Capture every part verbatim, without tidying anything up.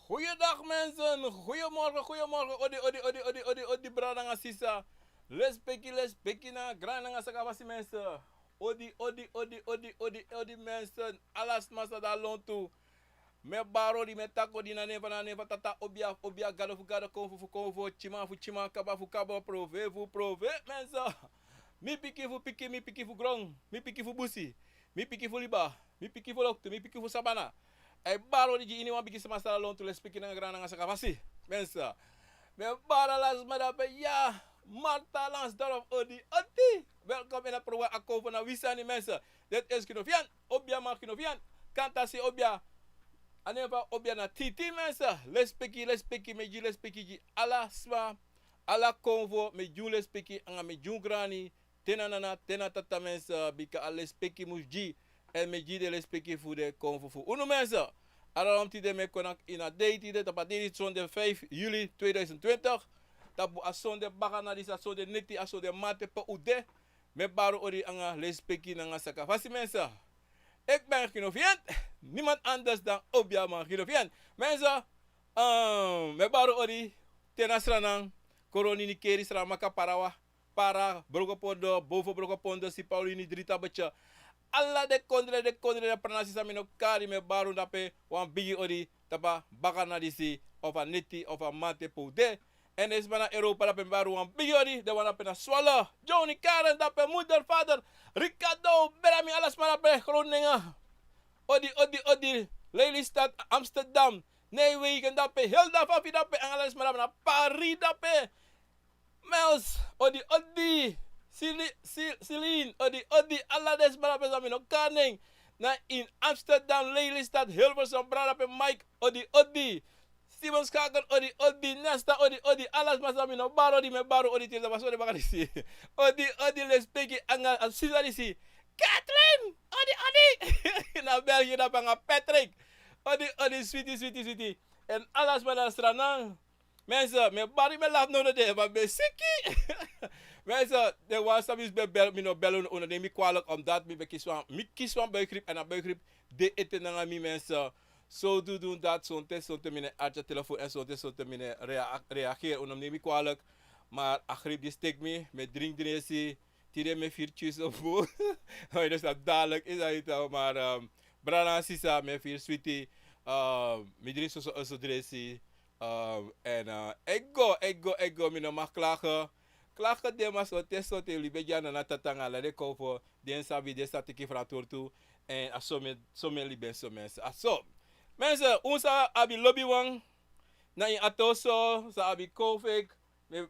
Goeiedag mensen, goeiemorgen, goeiemorgen, odi, odi, odi, odi, odi, odi, brada nanga sisa. Lespeki, lespeki na grani nanga sakafasi mensen. Odi, odi, odi, odi, odi, odi mensen. Ala sma san de na lontu. Mi e bari odi, mi e taki odi na nen fu, na nen fu Tata, obia fu obia, gado fu gado, konfo fu konfo, tyiman fu tyiman, kaba fu kaba, profeti fu profeti mensen. Mi pikin fu pikin, mi pikin fu gron, mi pikin fu busi, mi pikin fu liba, mi pikin fu loktu, mi pikin fu sabana. A e bari odi gi iniwan bigi sma san de na lontu, lespeki nanga grani nanga sakafasi mensen. Mi e bari ala sma dape ya. Marta Lansdorp, odi, odi. Welkom ini a programma Akomfo na wi sani mensen. Dati e Kinofian, obia man Kinofian. Kantasi obia. A nen fu a obia na Titi mensen. Lespeki, lespeki, mi e gi lespeki gi ala sma. Ala konfo, mi e gi un lespeki, anga mi e gi un grani. Te na nana, te na tata mensen, bika a lespeki mus gi. Èn mi e gi den lespeki fu den konfo fu unu mensen. Ala wan tide mi e kon ini a dei tide, tapu a dei sonde vijf juli tweeduizend twintig. Tapu a sonde bakana disi, a sonde neti, a sonde mate pe un de. Mi e bari odi anga lespeki nanga sakafasi mensen. Ik ben Kinofian, niemand anders dan obia man Kinofian. Mensen, ehm, mi e bari odi te na Sranan, Koroni, Nickerie, Saramacca, Parawa, Para, Brokopondo, Boven Brokopondo, Sipawulu, ini Drita, Butje. Ala den kondre, den kondre, den pranasi san mi no kari, mi e bari un dape wan bigi odi, tapu a bakana disi, of a neti, of a mate pe un de. Èn den sma na Europa dape mi e bari un wan bigi odi, den wan dape na Zwolle, Johnny, Karen dape, moeder, vader, Ricardo, Berami, ala sma dape, Groningen. Odi, odi, odi, Lelystad, Amsterdam, Nijmegen dape, Hilda, Fafi dape, anga ala sma dape na Paris dape. Mels, odi, odi. Sili-, Sil-, Celine, odi, odi. Ala den sma dape san mi no kari nen. Na ini Amsterdam, Lelystad, Hilversum, brada pe Mike, odi, odi. Simon Schaken, odi, odi. Nesta, odi, odi. Ala sma san mi no bari odi, mi e bari odi tide, tapu a sonde bakana disi. Odi, odi, lespeki anga a sisa disi. Kathleen, odi, odi. Na België dape anga Patrick. Odi, odi, switi, switi, switi. Èn ala sma na Sranan. Mensen, mi e bari, mi e lafu now, no de, ma mi e siki. Mensen, den wan san mi ben bel, mi no bel unu, unu no neem mi kwalijk, omdat mi ben kisi wan, mi kisi wan buikgriep, èn a buikgriep de ete nanga mi mensen. Zodoende dat sonten, sonten mi no e arki a telefoon, èn sonten, sonten mi no e rea-, reageer, unu no neem mi kwalijk. Maar a griep disi teki mi, mi e drink dringi. Tide mi e firi tyiso fu. Dus dat dadelijk is het, maar, ehm, brada, sisa, mi e firi switi, ehm, mi dringi soso, soso dringi. Ehm, èn, eh, e go, e go, e go, mi no mag klagen. Klagen de, ma sonten, sonten libi e gi a nana, tata, anga ala den konfo, den sabi, den sa teki frantwortu. Èn a so mi, so mi e libi en so mensen. A so. Mensen, un sa abi lobiwan na ini a toso, sa abi COVID. Mi,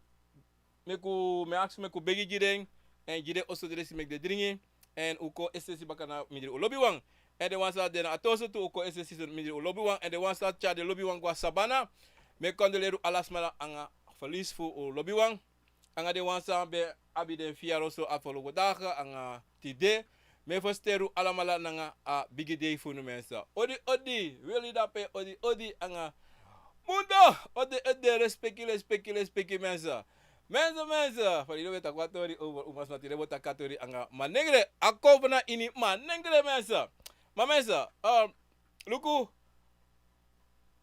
meki un, mi e aksi meki un begi gi den, èn gi den soso dringi meki den dringi. Èn un kon esesi baka na mindri un lobiwan. Èn den wan san de na a toso tu, un kon esesi mindri un lobiwan. Èn den wan san tyari den lobiwan go na sabana, mi e kondoleri un ala sma anga verlies fu un lobiwan. Anga den wan san ben abi den verjaardag so afgelopen dagen, anga tide. Mi e feliciteri un alamala nanga a bigi dei fu unu mensen. Odi, odi, Willy dape, odi, odi, anga Mundo, odi, odi, lespeki, lespeki, lespeki mensen. Mensen, mensen, fa di den ben taki wan tori over, un mas mati den ben taki a tori anga Manengre, a kon fu na ini Manengre mensen. Ma mensen, um, luku,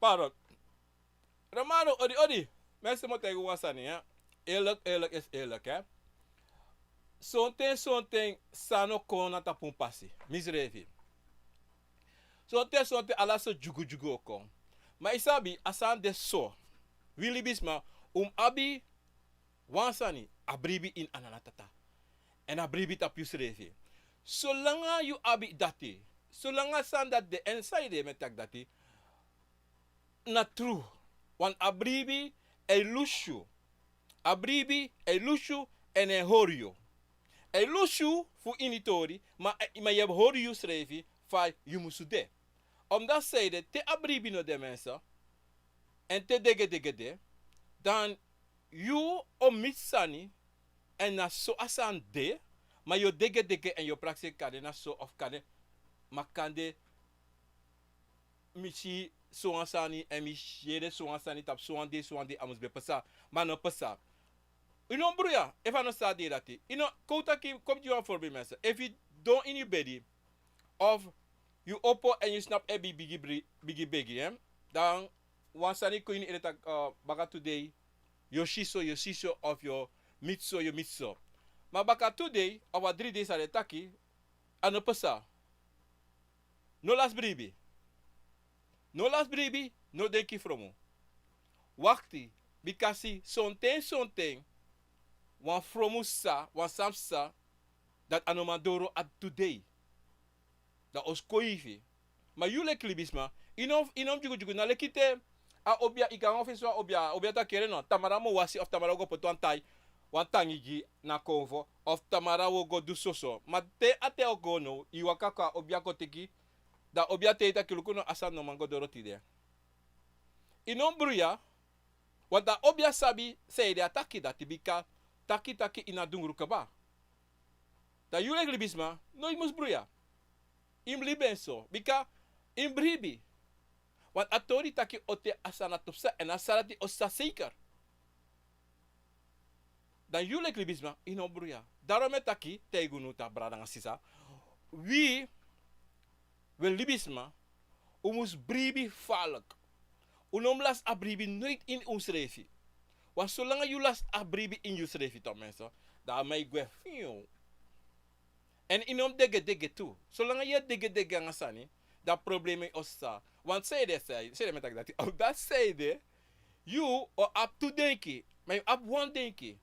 pardon. Romano, odi, odi. Mensen, mi o taigi un wan sani, hè. Eerlijk, eerlijk is eerlijk, hè. Sonten, sonten, sani o kon na tapu un pasi. Misrefi. Sonten, sonten, ala so dyugudyugu o kon. Ma i sabi, a sani de so. Wi libisma, un mus abi wan sani, a bribi ini a nana tata. Èn a bribi tapu yusrefi. Solanga yu abi dati, solanga sani dati de, èn sanede mi e taki dati, na tru. Want a bribi e lusu yu. A bribi e lusu yu èn e hori yu. E lusu yu fu ini tori, ma, ma yu e hori yusrefi fa yu musu de. Omdat sanede, te a bribi no de mensen, èn te degedege de, dan yu o miti sani, èn na so a sani de, ma yu o degedege èn yu o prakseri kande na so of kande, ma kande mi si sowan sani, èn mi yere sowan sani tapu sowan dei, sowan dei a mus ben pasa, ma a no pasa. Yu no bruya, efu a no so a de dati. Yu no, kon un taki, kon mi gi wan voorbeeld mensen. Efu yu don ini yu bedi, of yu opo èn yu snapu e bigi, bigi bri-, bigi begi, hè? Dan wan sani kon ini ede taki, eh, baka tu dei, yu o si so, yu o si so, of yu o miti so, yu o miti so. Ma baka tu dei, of a dri dei san den taki, a no pasa. No lasi bribi. No lasi bribi, no denki fromu. Wakti, bikasi sonten, sonten, wan fromu sa, wan sani psa, dati a no man doro a tu dei. Dan o skoifi. Ma yu leki libisma, yu no, yu no mus dyugudyugu, na leki te a obia, yu kan wan fesi wan obia, obia taki yere no, tamara mi o wasi of tamara wi o go poti wan tai, wan tangi gi na konfo, of tamara wi o go du soso. Ma te a ten o go now, yu waka kon a obia kon teki, dan obia taigi taki luku no, a sani no man go doro tide. Yu no mus bruya, want a obia sabi san ede a taki dati, bika taki taki ini a dungru kaba. Dan yu leki libisma, no yu mus bruya. Yu mus libi en so, bika yu mus bribi. Want a tori taki o ten a sani dati o psa, èn a sani dati o psa seker. Dan yu leki libisma, yu no mus bruya. Daarom mi e taki taigi unu taki brada nanga sisa, wi, wi libisma, un mus bribi falek. Un no mus lasi a bribi noiti ini unsrefi. Want solanga yu lasi a bribi ini yusrefi, toch mensen, dan a man e gwe fiu. Èn yu no mus degedege tu. Solanga yu e degedege nanga sani, dan problema o psa. Want san ede, san ede mi e taki dati? Omdat san ede, yu o abi tu denki, ma yu abi wan denki.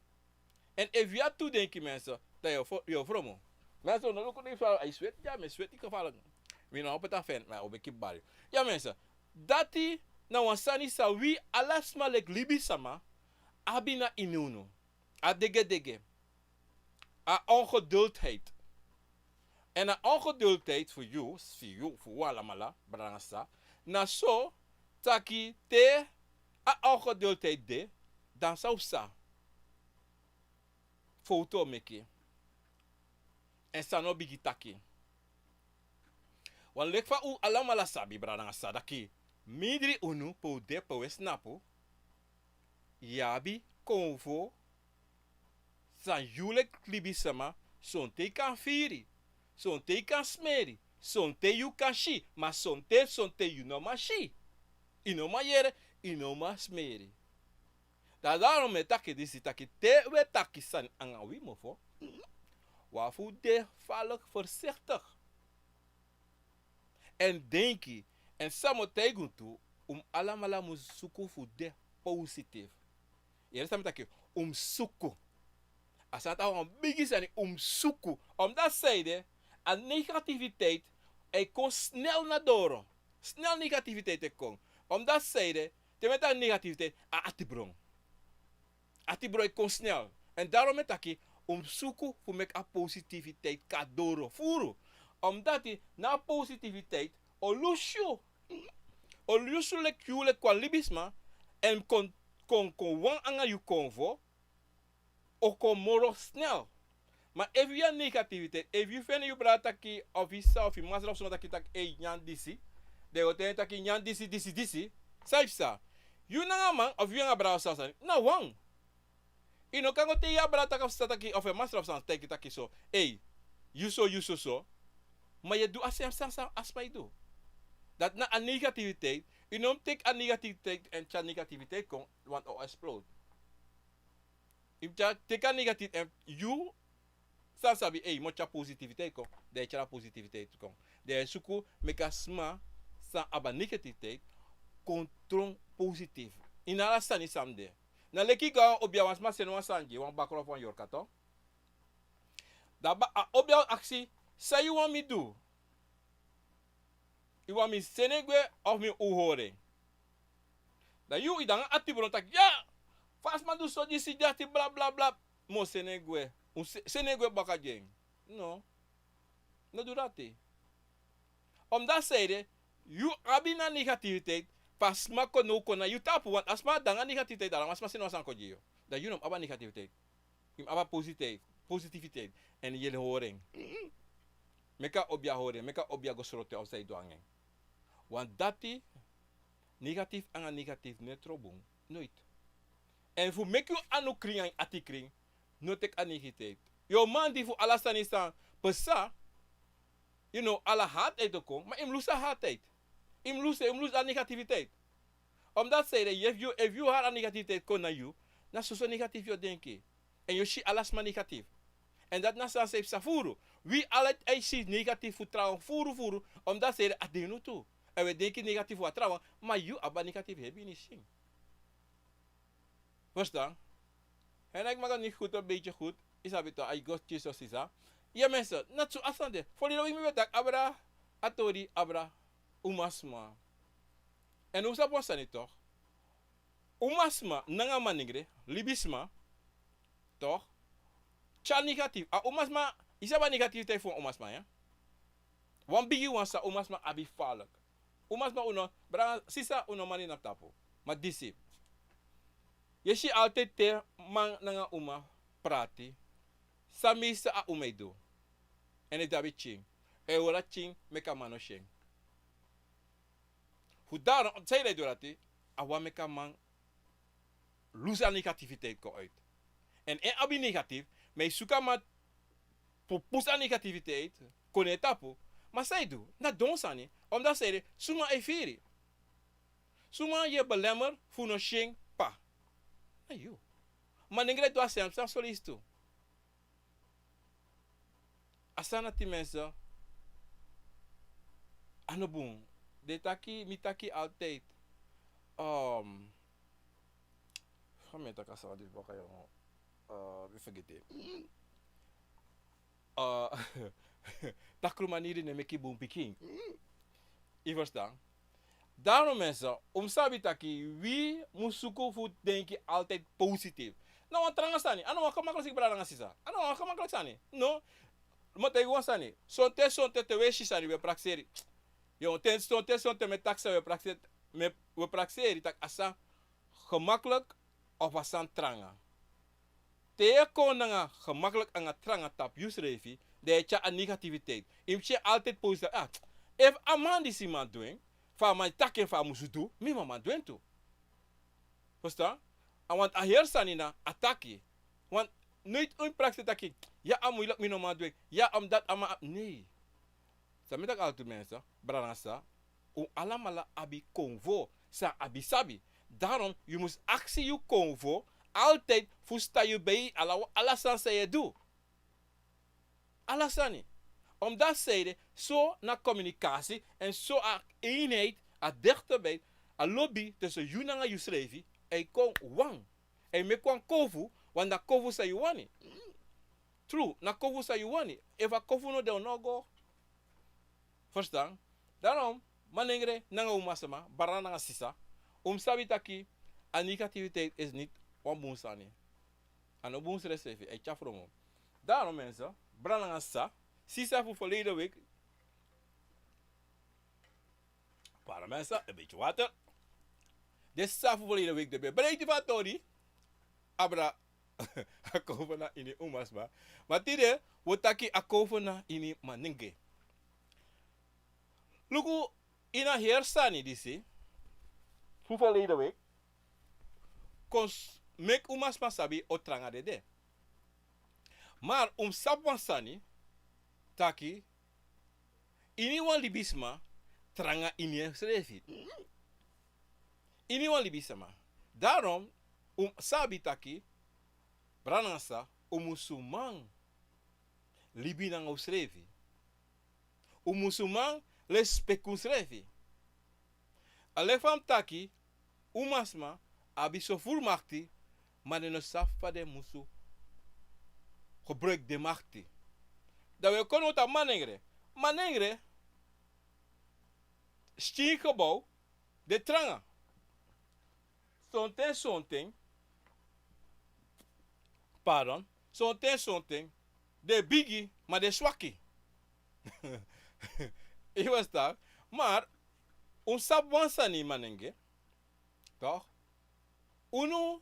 Èn efu yu abi tu denki, mensen, dan yu o fro-, yu o fromu. Mensen, un no luku den fu a e sweti, ya mi e sweti gevaarlijk. Mi no o poti a fan, ma un ben kibari. Ya mensen, dati na wan sani san wi ala sma leki libisma abi na ini unu. A degedege. A ongeduldheid. Èn a ongeduldheid fu yu, fu yu, fu un alamala, brada nanga sisa, na so taki te a ongeduldheid de, dan san o psa? Fowtu o meki. Èn sani o bigin taki. Want leki fa un alamala sabi, brada nanga sisa, taki mindri unu pe un de, pe un e snapu, yu abi konfo san yu leki libisma sonten kan firi, sonten kan smeri, sonten yu kan si, ma sonten, sonten yu no man si, yu no man yere, yu no man smeri. Dan daarom mi e taki disi taki te un e taki sani nanga wi mofo, un abi fu de falek, voorzichtig. Èn denki, èn san mi o taigi un tu, un alamala mus suku fu de positief. Yere san mi taki, un mus suku. A sani dati a wan bigi sani, un mus suku. Omdat san ede, a negativiteit e kon snel na doro. Snel negativiteit e kon. Omdat san ede, te mi e taki negativiteit, a atibron. Atibron e kon snel. Èn daarom mi e taki, un mus suku fu meki a positiviteit kon na doro furu. Omdat na a positiviteit o lusu yu. O lusu yu leki, yu leki wan libisma, èn kon, kon, kon wan nanga yu konfo, o kon moro snel. Ma efu yu a negativiteit, efu yu feni yu brada taki, of yu sisa, of yu masra, of suma taki, taki, ei, nyan disi. Dan yu o taigi en taki nyan disi, disi, disi. San yu psa? Yu nanga a man, of yu nanga a brada, of sani, na wan. Yu no kan go taigi a brada taki, of sisa taki, of a masra, of sani, taigi taki so, ei, yu so, yu so, so. Ma yu e du a sem sani san a sma e du. Dati na a negativiteit. Yu no mus teki a negativiteit èn tyari negativiteit kon, want a o explode. Yu mus tyari, teki a negativiteit èn yu san sabi, ei, mi o tyari positiviteit kon, dan yu e tyari a positiviteit kon. Dan yu e suku meki a sma san abi a negativiteit kon tron positief. Ini ala sani san mi de. Na leki yu go na wan obia, wan sma seni wan sani gi yu, wan bakru of wan yorka, toch. Dan a obia o aksi, san yu wani mi du? Yu wani mi seni en gwe of mi o hori en? Dan yu, yu de nanga atibron taki, ya, fa a sma du so, disi, dati, bla, bla, bla. Mi o seni en gwe. Un se-, seni en gwe baka gi en. No. No du dati. Omdat san ede, yu abi na negativiteit, fa a sma kon now kon na yu tapu, want a sma de nanga negativiteit, dan a sma seni wan sani kon gi yu. Dan yu no mus abi a negativiteit. Yu mus abi a positiviteit, positiviteit. Èn yu e hori en. Meki a obia hori en, meki a obia go sroto en of san yu du nanga en. Want dati, negatief nanga negatief no e tron bun, noiti. Èn fu meki yu anu krin nanga yu ati krin, no teki a negativiteit. Yu o man di fu ala sani san pasa, yu no, ala hardheid o kon, ma yu mus lusu a hardheid. Yu mus lusu, yu mus lusu a negativiteit. Omdat zij de, efu yu, efu yu hari a negativiteit kon na yu, na soso negatief yu o denki. En yu si ala sma negatief. En dati na san san yu psa furu. Wi ala e si negatief fu trawan furu furu. Omdat zij de a denu tu. En wi e denki negatief fu a trawan, ma yu abi a negatief hebi ini yu skin. Verstaan? En ik maak het niet goed, een beetje goed. Is a bito, I got Jesus, is a. Ja, mensen, na tu asande. Voor die mi betak abra, a tori abra, umasma. En un sabi wan sani toch? Umasma, nanga manengre, libisma, toch? Tyari negatief. A umasma, yu sabi a negativiteit fu wan umasma, ya? Wan bigi wan san umasma abi falek. Umasma un no, brada, sisa, un no man ini a tapu. Ma disi. Yu e si altijd te man nanga uma prati. San meeste a uma e du. En efu den abi pikin. A e hori a pikin meki a man no si en. Fu daarom, san yu e du dati, a wani meki a man lusu a negativiteit kon uit. En en abi negatief, ma yu suku a man fu pusu a negativiteit kon na en tapu. Ma san yu e du, na don sani, omdat san yu e du, suma e firi. Suma yu e belemmer fu no si en pa. Na yu. Manengre du a sem sani so leisi tu. A sani na tin mensen. A no bun. Den taki, mi taki altijd. Ehm, fa mi e taki a sani disi baka, yongu. Eh, mi fergiti. Eh, takru maniri no e meki bun pikin. Yu verstaan? Daarom mensen, un mus sabi taki wi mus suku fu denki altijd positief. Na wan tranga sani, a no wan gemakkelijk, brada nanga sisa. A no wan gemakkelijk sani. No, mi e taigi wan sani. Sonten, sonten te wi e si sani wi e prakseri. Yongu, ten, sonten, sonten mi e taki san wi e prakseri, mi e, wi e prakseri taki a sani gemakkelijk of a sani tranga. Te yu e kon nanga gemakkelijk anga tranga tapu yusrefi, dan yu e tyari a negativiteit. Yu mus altijd positief. Ah, efu a man disi man du en, fa a man taki en fa a musu du, mi man man du en tu. Verstaan? A want a heri sani na a taki. Want nooit un prakseri taki, ya a moeilijk mi no man du en. Ya omdat a man, nee. San mi taki altijd mensen, brada nanga sisa, un alamala abi konfo, san abi sabi. Daarom, yu mus aksi yu konfo, altijd fu san yu ben, ala, ala sani san yu e du. Ala sani. Omdat zij de, so na communicatie, en so a eenheid, a dichterbij, a lobi, tussen yu nanga yusrefi, e kon wan. E meki wan konfo, want na konfo san yu wani. True, na konfo san yu wani. Efu a konfo no de, un no o go. Verstaan? Daarom, manengre nanga umasma, brada nanga sisa, un mus sabi taki a negativiteit is niet wan bun sani. A no bun srefsrefi, a e tyari fromo. Daarom mensen, brada nanga sisa, sisa fu verleden week, para mensen, een beetje water. Den sisa fu verleden week den ben breiti fu a tori. Abra a konfo na ini umasma. Ma tide, wi o taki a konfo na ini manengre. Luku, ini a heri sani disi fu verleden week, kon meki umasma sabi o tranga dede. Maar un mus sabi wan sani, taki, ini wan libisma, tranga ini ensrefi. Ini wan libisma. Daarom, un mus sabi taki, brada nanga sisa, un musu man libi nanga unsrefi. Un musu man respeki unsrefi. A leki fa mi taki, umasma abi so furu makti, ma den no sabi fa den musu gebruik den makti. Dan wi e kon now tapu manengre. Manengre, skin gebouw, den tranga. Sonten, sonten, pardon, sonten, sonten, den bigi, ma den swaki. Yu e ferstan? Maar, un sabi wan sani manengre, toch? Unu,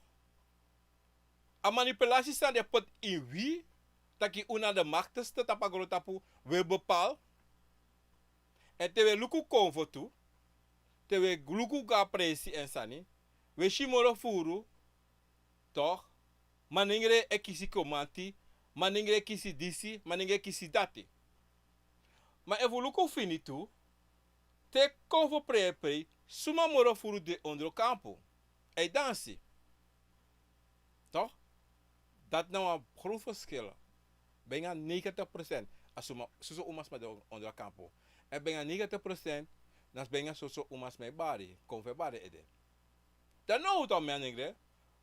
a manipulatie san den poti ini wi, taki un na de machtigste tapu a grontapu, wi e bepaal. En te wi e luku konfo tu, te wi e luku go na presi èn sani, wi e si moro furu, toch? Manengre e kisi komanti, manengre e kisi disi, manengre e kisi dati. Ma efu un luku fini tu, te konfo prei e prei, Suma moro furu de ondro kampu. A e dansi. Toch? Dati na wan groot verschil. Bijna negentig procent a suma, soso umasma de ondro kampu. En bijna negentig procent na bijna soso umasma e bari, kon fu e bari ede. Dan now un tan manengre.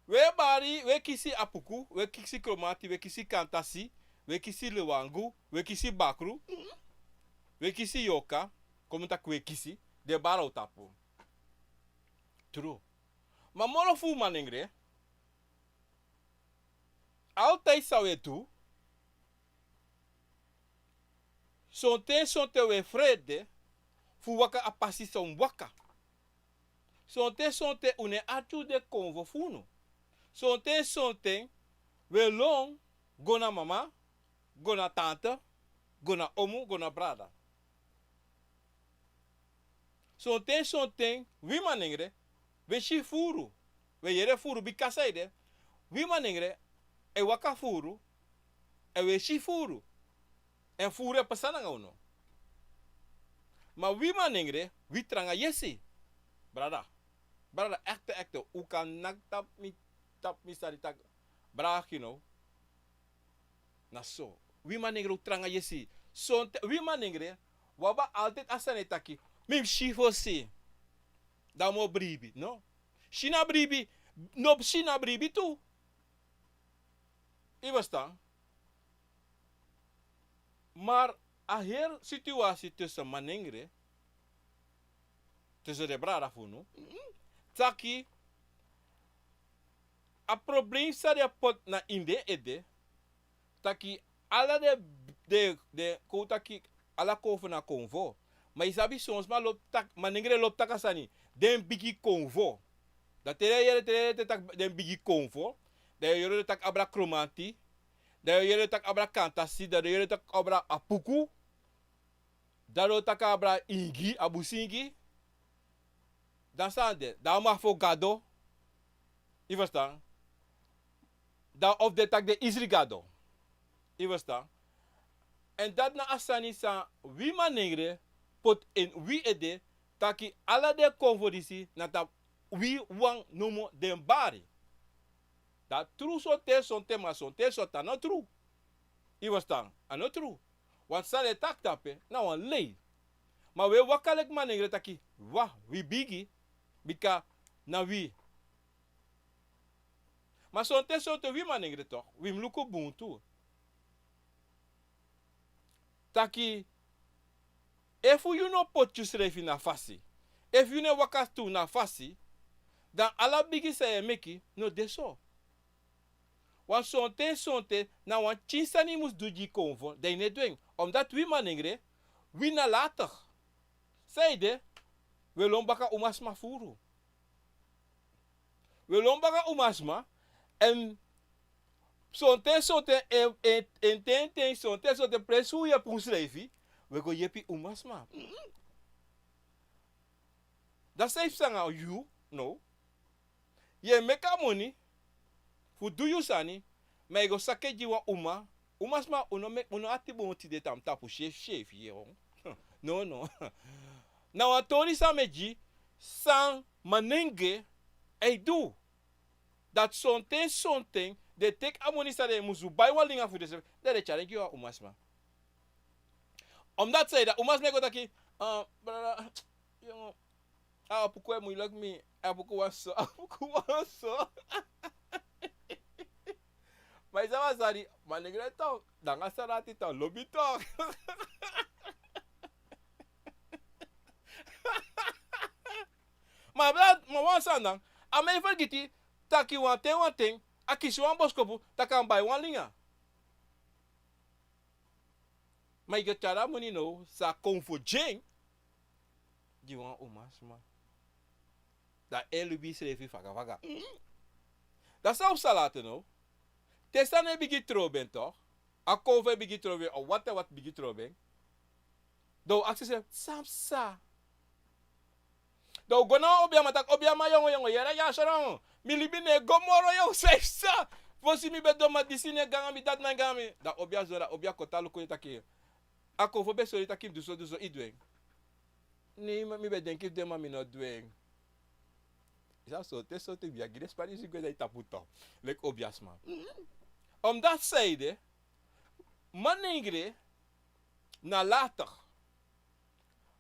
We bari, we kisi apuku, we kisi kromanti, we kisi kantasi, we kisi lewangu, we kisi bakru, we kisi yoka, kon mi taki we kisi, den bari a un tapu. Tru. Ma moro fu un manengre, altijd san we du, sonten sonten we frede fu waka a pasi san un waka. Sonten sonten un no e arki den konfo fu unu. Sonten sonten we lon go na mama, go na tante, go na omu, go na brada. Sonten sonten wi manengre, we si furu, we yere furu, bika saide, wi manengre e waka furu, en we si furu, en furu e pasa nanga unu. Ma wi manengre, wi tranga yesi. Brada, brada, ekte, ekte, un kan naki tapu mi, tapu mi sani taki, brada, you know. Na so. Wi manengre un tranga yesi. Sonten, wi manengre, un abi altijd a sani e taki, mi mus si fosi. Dan mi o bribi. No. Si na bribi, no si na bribi tu. Yu e ferstan? Maar a heri situasi tussen manengre, tussen den brada fu unu, taki a probleem san den e poti na ini den ede, taki ala den, den, den, kon un taki, ala konfo na konfo. Ma yu sabi son sma lobi taki, manengre lobi taki a sani, den bigi konfo. Dan te den yere, te den yere taki den bigi konfo, dan yu o yere den taki abra kromanti, dan yu o yere den taki abra kantasi, dan yu o yere den taki abra apuku, dan den o taki abra ingi, a busi ingi. Dan san de, dan a man fu Gado. Yu e ferstan? Dan of den taki den Isri Gado. Yu e ferstan? En dati na a sani san wi manengre poti ini wi ede, taki ala den konfo disi na tapu wi wan nomo den bari. Dati tru sonten sonten, ma sonten sonten a no tru. Yu e ferstan? A no tru. Want san den e taki tapu, na wan lei. Ma wi e waka leki manengre taki, wa, wi bigi, bika na wi. Ma sonten sonten wi manengre toch, wi mus luku bun tu. Taki, efu yu no poti yusrefi na fasi, efu yu no e waka tu na fasi, dan ala bigi san yu e meki no de so. Want sonten sonten na wan pikin sani yu mus du gi konfo, dan yu no e du en. Omdat wi manengre, wi nalatig. Saide, wi e lon baka umasma furu. Wi e lon baka umasma, en sonten sonten, en, en, en ten ten, sonten sonten presi wi e puru srefi, wi e go yepi umasma. Dan san e psa nanga yu, no? Yu e meki a moni fu du yu sani, ma yu go saka en gi wan uma. Umasma, un no meki, un no ati bun tide tapu tapu sefi sefi, yu. No, no. Na wan tori san mi e gi, san manengre e du. Dati sonten sonten den e teki a moni san den musu bai wan linga fu densefi, dan den e tyari en gi wan umasma. Omdat saide, a umasma e go taki, ah, brada, yongo, a apuku e muilek mi, a apuku wan so, a apuku wan so. Ma yu sabi a sani, manengre toch, nanga san dati toch, lobi toch. Ma brada, ma wan sani dan, a man e fergiti taki wanten wanten a kisi wan boskopu taki a mus bai wan linga. Ma yu go tyari a moni now, san a konfo gi en, gi wan umasma. Dan yu e libi yusrefi fagafagafa. Dan san o psa later now? Te sani e bigin trobi en toch, a konfo e bigin trobi en, of wati wati bigin trobi en. Dan un aksi yusrefi, san psa? Dan un go na wan obiaman taki, obiaman, yongo, yongo, yere ya, so no, mi libi no e go moro, yongo, san psa? Fosi mi ben du, ma disi no e go nanga mi, dati no e go nanga mi. Dan obia zo, dan obia koti luku yu taki, a konfo ben sori taki mi du so, du so, yu du en. Nei, ma mi ben denki fu den, ma mi no du en. Yu sa so te so te bia gi den span disi gwe na yu tapu to. Leki obiasma. Omdat zij de, manengre na latig.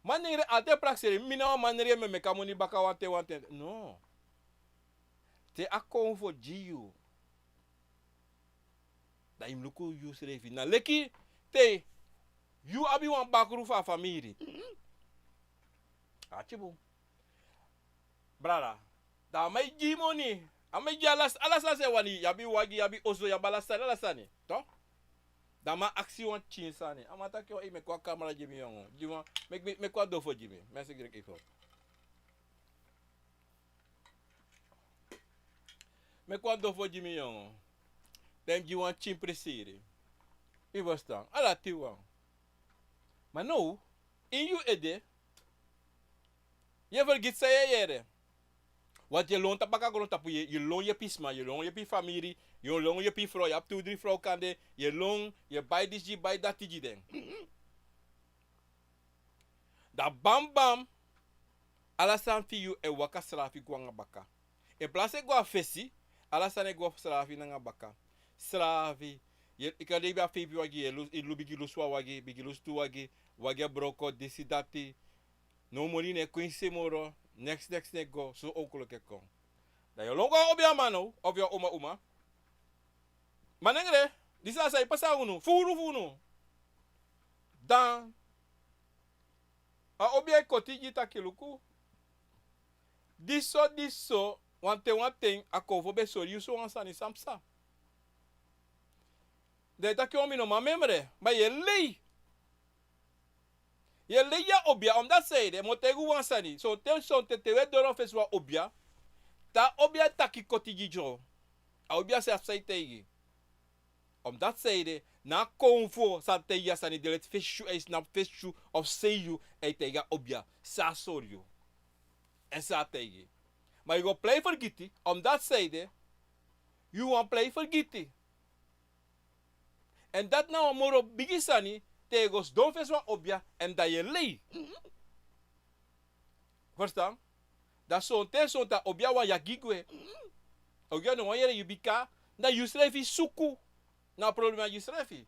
Manengre altijd prakseri, mi na wan manengre mi e meki a moni baka wanten wanten. No. Te a kon fu gi yu. Dan yu mus luku yusrefi. Na leki te yu abi wan bakru fu a famiri. A tyibu. Brada. Dan a man e gi yu moni. A man e gi yu ala, ala sani san yu wani. Yu abi wagi, yu abi oso, yu abi ala sani, ala sani. Toch? Dan a man aksi wan pikin sani. A man taki, o, yu meki wan kamra gi mi, yongu. Gi wan, meki mi, meki wan dofo gi mi. Mensen, grek even. Meki wan dofo gi mi, yongu. Dan yu gi wan pikin preseri. Yu ferstan? Ala dati wan. Ma now, ini yu ede, yu e fergiti san yu e yere. Want yu e lon tapu baka grontapu, yu e, yu e lon yepi sma, yu e lon yepi famiri, yu e lon yepi frow, yu abi tu dri frow kande, yu e lon, yu e bai disi, bai dati gi den. Dan bambam, ala sani fu yu e waka srafi go nanga baka. In plaats e go a fesi, ala sani e go srafi nanga baka. Srafi, yu e, yu kan de yu ben abi feifi wagi, yu e lu-, yu lu-, bigin lusu wan wagi, bigin lusu tu wagi, wagi e broko, disi dati. No moni no e kon ini se moro, neks, neks, neks go, so ongeluk e kon. Dan yu o lon go a obia man now, of yu a uma, uma. Manengre, disi na san e pasa unu, furu fu unu. Dan, a obia e koti gi yu taki luku. Disi so, disi so, wanten, wanten, a kon fu ben sori yu so wan sani san psa. Dan yu taki o mi no man memre, ma yu e lei. Yu e lei a obia, omdat zij de, mi o taigi wan sani. Sonten, sonten te wi e doro fesi wan obia. Te a obia taki koti gi yu. A obia sabi san yu e taigi. Omdat zij de, na a kon fu san taigi a sani de leti fesi yu, a e snapu fesi yu, of sei yu, a e taigi a obia. San a sori yu. Èn san a taigi. Ma yu go prei fergiti, omdat zij de, yu wani prei fergiti. Èn dati na wan moro bigi sani, te yu go sidon fesi wan obia, èn dan yu e lei. Ferstan? Dan sonten, sonten a obia wani yagi gwe. A obia no wani yere yu bika, na yusrefi suku. Na problema yusrefi.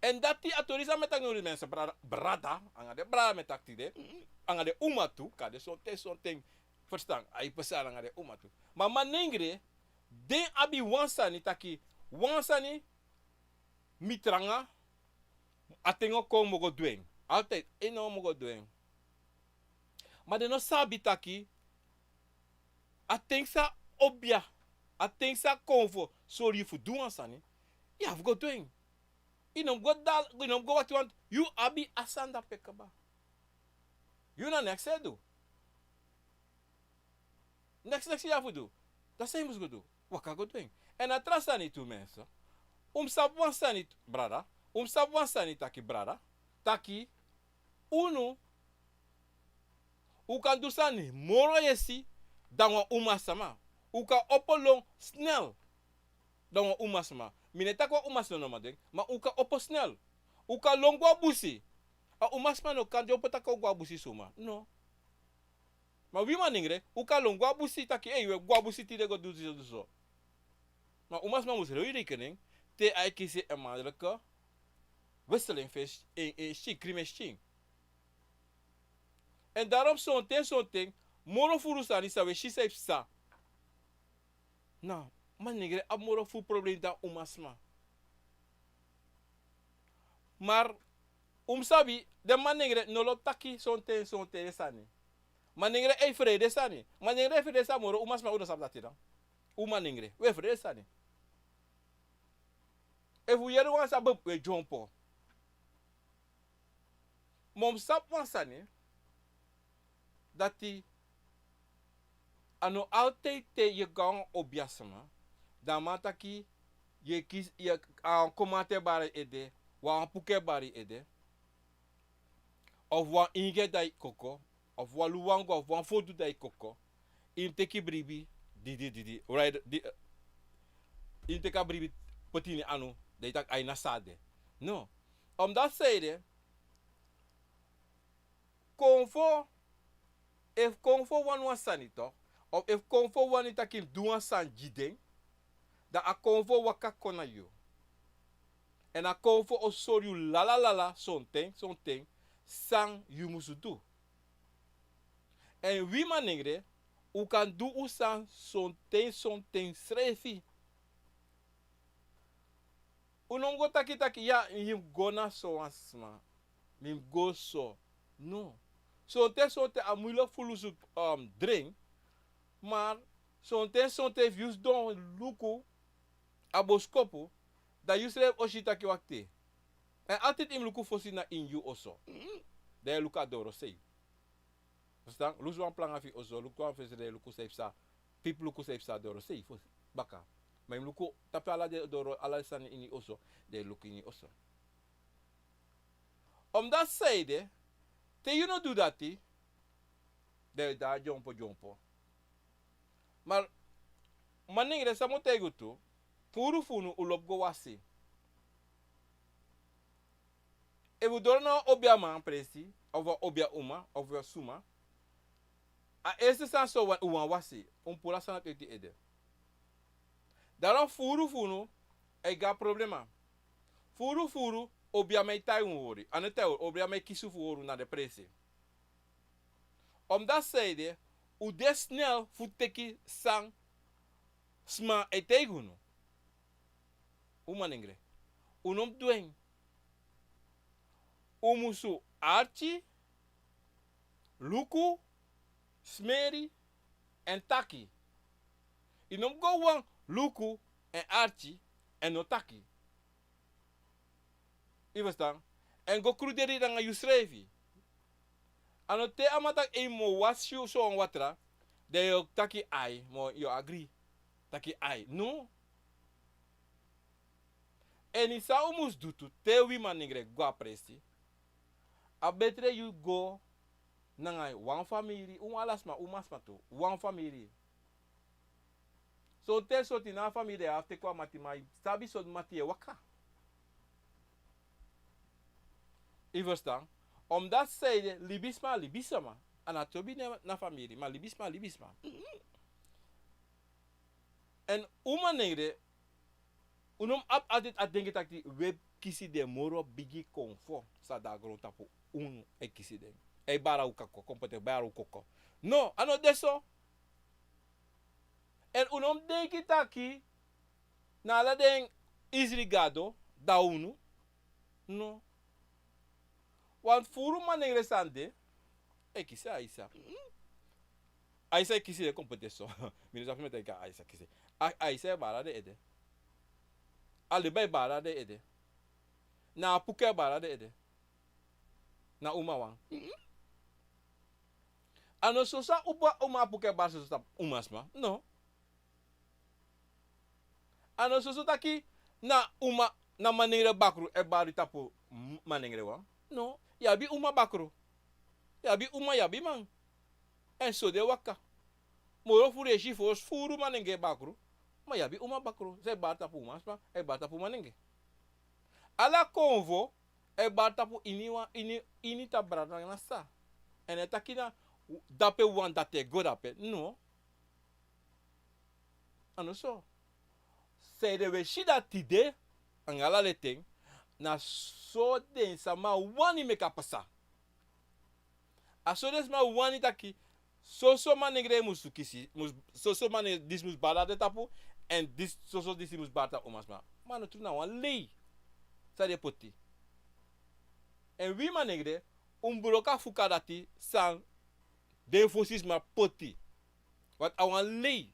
Èn dati a tori san mi e taki now, den mensen, brada, brada, anga den brada mi e taki tide, anga den uma tu, kande sonten, sonten, ferstan, a e pasa anga den uma tu. Ma manengre, den abi wan sani taki, wan sani, mi tranga, a ten o kon mi o go du en. Altijd, en o mi o go du en. Ma den no sabi taki, a ten san obia, a ten san kon fu sori yu fu du wan sani, yu abi fu go du en. Yu no mus go dal, yu no mus go wakti wan, yu abi a sani dape kaba. Yu na neks e du. Neks, neks yu abi fu du. Dan san yu mus go du? Waka go du en. Èn a tra sani tu mensen. Un mus sabi wan sani tu, brada. Un mus sabi wan sani taki brada. Taki unu, un kan du sani moro yesi dan wan umasma. Un kan opo lon snel dan wan umasma. Mi no e taki wan umasma no man du en, ma un kan opo snel. Un kan lon go a busi. A umasma no kan de opo taki a o go a busi suma. No. Ma wi manengre, un kan lon go a busi taki, ei, wi e go a busi tide go du disi, du so. Ma umasma mus hori rekening, te a e kisi en mannelijke wisseling fu en, en, en skin, krim en skin. Èn daarom sonten, sonten, moro furu sani san wi e si san e psa. Na manengre abi moro furu problem dan umasma. Maar un mus sabi, den manengre no lobi taki sonten, sonten den sani. Manengre e frede sani. Manengre e frede sani moro, umasma, un no sabi dati dan. Un manengre, wi e frede sani. Efu un yere wan sani, wi e dyompo. Ma un mus sabi wan sani, dati a no altijd te yu e go na wan obiasma, dan a man taki yu e kisi, yu e, a wan komante bari ede, wan puke bari ede, of wan ingi e dai koko, of wan luwangu, of wan fodu dai koko, yu mus teki bribi, didi, didi, right, di, yu mus teki a bribi poti ini anu, dan yu taki ai na san a de. No. Omdat zij de, Konfo, efu konfo wani wan sani tok, of efu konfo wani taki du wan sani gi den, dan a konfo waka kon na yu. Èn a konfo o sori yu lala lala sonten sonten san yu musu du. Èn wi manengre, un kan du un sani sonten sonten srefi. Un no mus go taki taki ya, mi mus go na so wan sma, mi mus go so. No. Sonten sonten a muilek fu lusu, um, dren. Ma sonten sonten efu yu sidon luku a boskopu, dan yu srefi o si taki wakti. Èn altid yu mus luku fosi na ini yu oso. Dan yu e luku a dorosei. Fustan, lusu wan planga fu yu oso, luku wan fesi, dan yu luku san yu psa, pipu luku san yu psa dorosei fosi, baka. Ma yu mus luku tapu ala den doro, ala den sani ini yu oso, dan yu luku ini yu oso. Omdati san ede, te yu no du dati, dan yu de a dyompo dyompo. Ma manengre, san mi o taigi un tu, furu fu unu, un lobi go wasi. Efu un doro na wan obiaman presi, of wan obia uma, of wan suma, a eerste sani san un wani, un wani wasi, un mus puru a sani na teti ede. Daarom furu fu unu e go a problema. Furu furu, obiaman e tai un hori, a no e tai un hori, obiaman e kisi un fu hori un na den presi. Omdati san ede, un de snel fu teki san sma e taigi unu. Un manengre, un no mus du en. Un musu arki, luku, smeri, èn taki. Yu no mus go wani luku èn arki èn no taki. Yu fustan? Èn go kruderi nanga yusrefi. A no te a man taki: "Ei, mi o wasi yu so wan watra," dan yu o taki: "Ai," ma yu o agri taki: "Ai." No. Èn san un mus du tu, te wi manengre go a presi, a betre yu go nanga wan famiri, un ala sma, umasma tu, wan famiri. Sonten sortu na a famiri, yu abi teki wan mati, ma yu sabi sortu mati yu e waka. Yu fustan? Omdati san ede, libisma, libisma. A no trobi na famiri, ma libisma, libisma. Èn un manengre, un no mus abi altid a denki taki wi e kisi den moro bigi konfo san de na grontapu, un e kisi den. E bara un koko, kon poti e bara un koko. No, a no de so. Èn un no mus denki taki na ala den isri gado, da unu. No. Wan furu manengre san de, e kisi Aisa. Aisa e kisi den kon poti so. Mi no sabi mi e taigi Aisa kisi. A, Aisa e bara den ede. A liba e bara den ede. Na a puku e bara den ede. Na uma wan. A no soso a uba, uma a puku e bara soso tapu umasma. No. A no soso taki na uma, na manengre bakru e bari tapu m-, manengre wan. No, yu abi uma bakru. Yu abi uma, yu abi man. Èn so den e waka. Moro furu yu e si fosi furu manengre bakru. Ma yu abi uma bakru. San e bari tapu umasma, e bari tapu manengre. Ala konfo e bari tapu iniwan, ini, ini tapu brada nanga sisa. Èn e taki na dape wan dati e go dape. No. A no so. San ede wi e si dati tide, anga ala den ten, na so den sama wani meki a pasa. A so den sama wani taki, soso manengre musu kisi, mus-, soso manengre disi mus bari den tapu, èn disi, soso disi mus bari tapu umasma. Ma a no tru, na wan lei san den poti. Èn wi manengre, un mus broko a fuka dati san den fosi sma poti. Want a wan lei.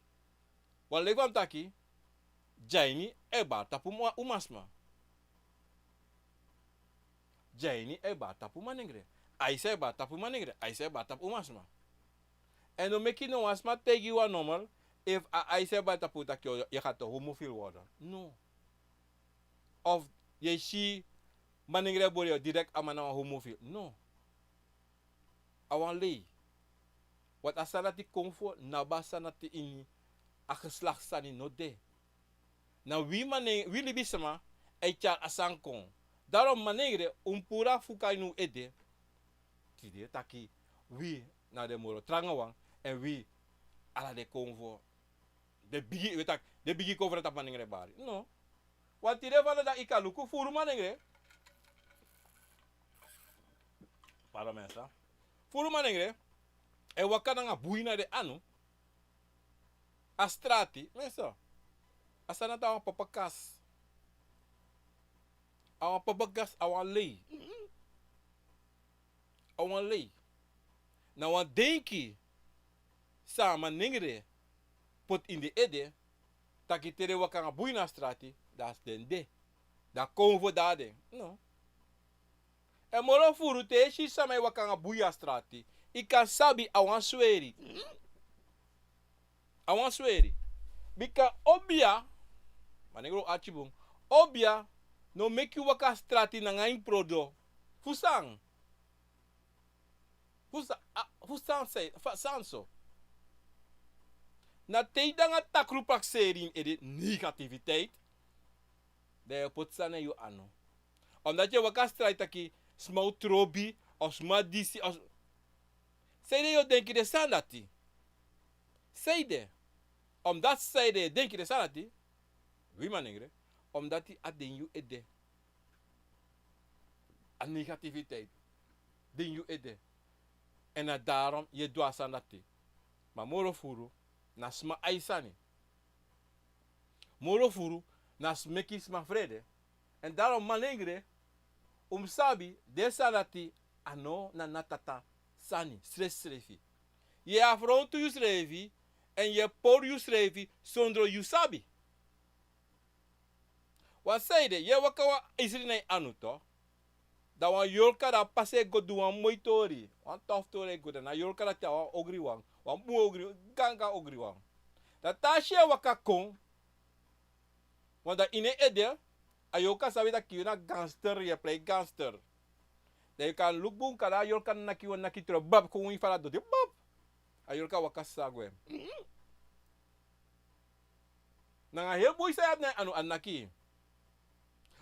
Wan lei fu a mus taki, Dyaini e bari tapu uma-, umasma. Dyaini e bari tapu manengre. Aisa e bari tapu manengre. Aisa e bari tapu umasma. Èn no meki no wan sma taigi yu wan nomel, efu a Aisa e bari tapu, taki yu, yu e go na homofil worden. No. Of yu e si manengre e bori yu, direct a man na wan homofil. No. A wan lei. Want a sani dati kon fu naba, a sani dati ini a geslacht sani no de. Na wi manengre, wi libisma e tyari a sani kon. Daarom manengre, un mus puru a fuka ini un ede. Tide taki, wi na den moro tranga wan, èn wi ala den konfo, den bigi, wi taki, den bigi konfo na tapu manengre bari. No. Wan tide fana dan yu kan luku furu manengre. Pardon, mensen. Furu manengre e waka nanga bui na den anu. A strati, mensen. A sani dati a wan papa kas. A wan papa kas, a wan lei. A wan lei. Na wan denki san a manengre poti ini den ede, taki te den waka nanga bui na a strati, dan den de. Dan konfo de na den. No. Èn moro furu, te yu e si sama e waka nanga bui a strati, yu kan sabi a wan sweri. A wan sweri. Bika obia, manengre, un ati bun. Obia no meki yu waka a strati nanga ini prodo. Fu san? Fu sa-, a, fu san se-, fa-, san so? Na te yu de nanga takru prakseri ini ede, negativiteit, dan yu e poti sani na yu anu. Omdati yu e waka a strati taki sma o trobi, of sma disi, of, sanede yu o denki den sani dati? Sanede? Omdati sanede yu e denki den sani dati? Wi manengre, omdati a de ini yu ede. A negativiteit de ini yu ede. Èn na daarom yu e du a sani dati. Ma moro furu na sma ai sani. Moro furu na meki sma frede. Èn daarom manengre, un mus sabi, den sani dati a no na natata sani srefsrefi. Yu e afrontu yusrefi, èn yu e pori yusrefi sondro yu sabi. Wan sanede, yu e waka wan isri na yu anu, toch. Dan wan yorka, dan a pasa e go du wan moi tori. Wan tof tori e go, dan a yorka dati a wan ogriwan. Wan bun ogri, gangan ogriwan. Dan te a si yu e waka kon, want dan ini en ede, a yorka sabi taki yu na gangster, yu e prei gangster. Dan yu kan luku bun, kande a yorka naki wan naki tron, bab, kon ini fara doti, bab. A yorka waka sisa gwe. Nanga heri bun san yu abi na yu anu, a naki.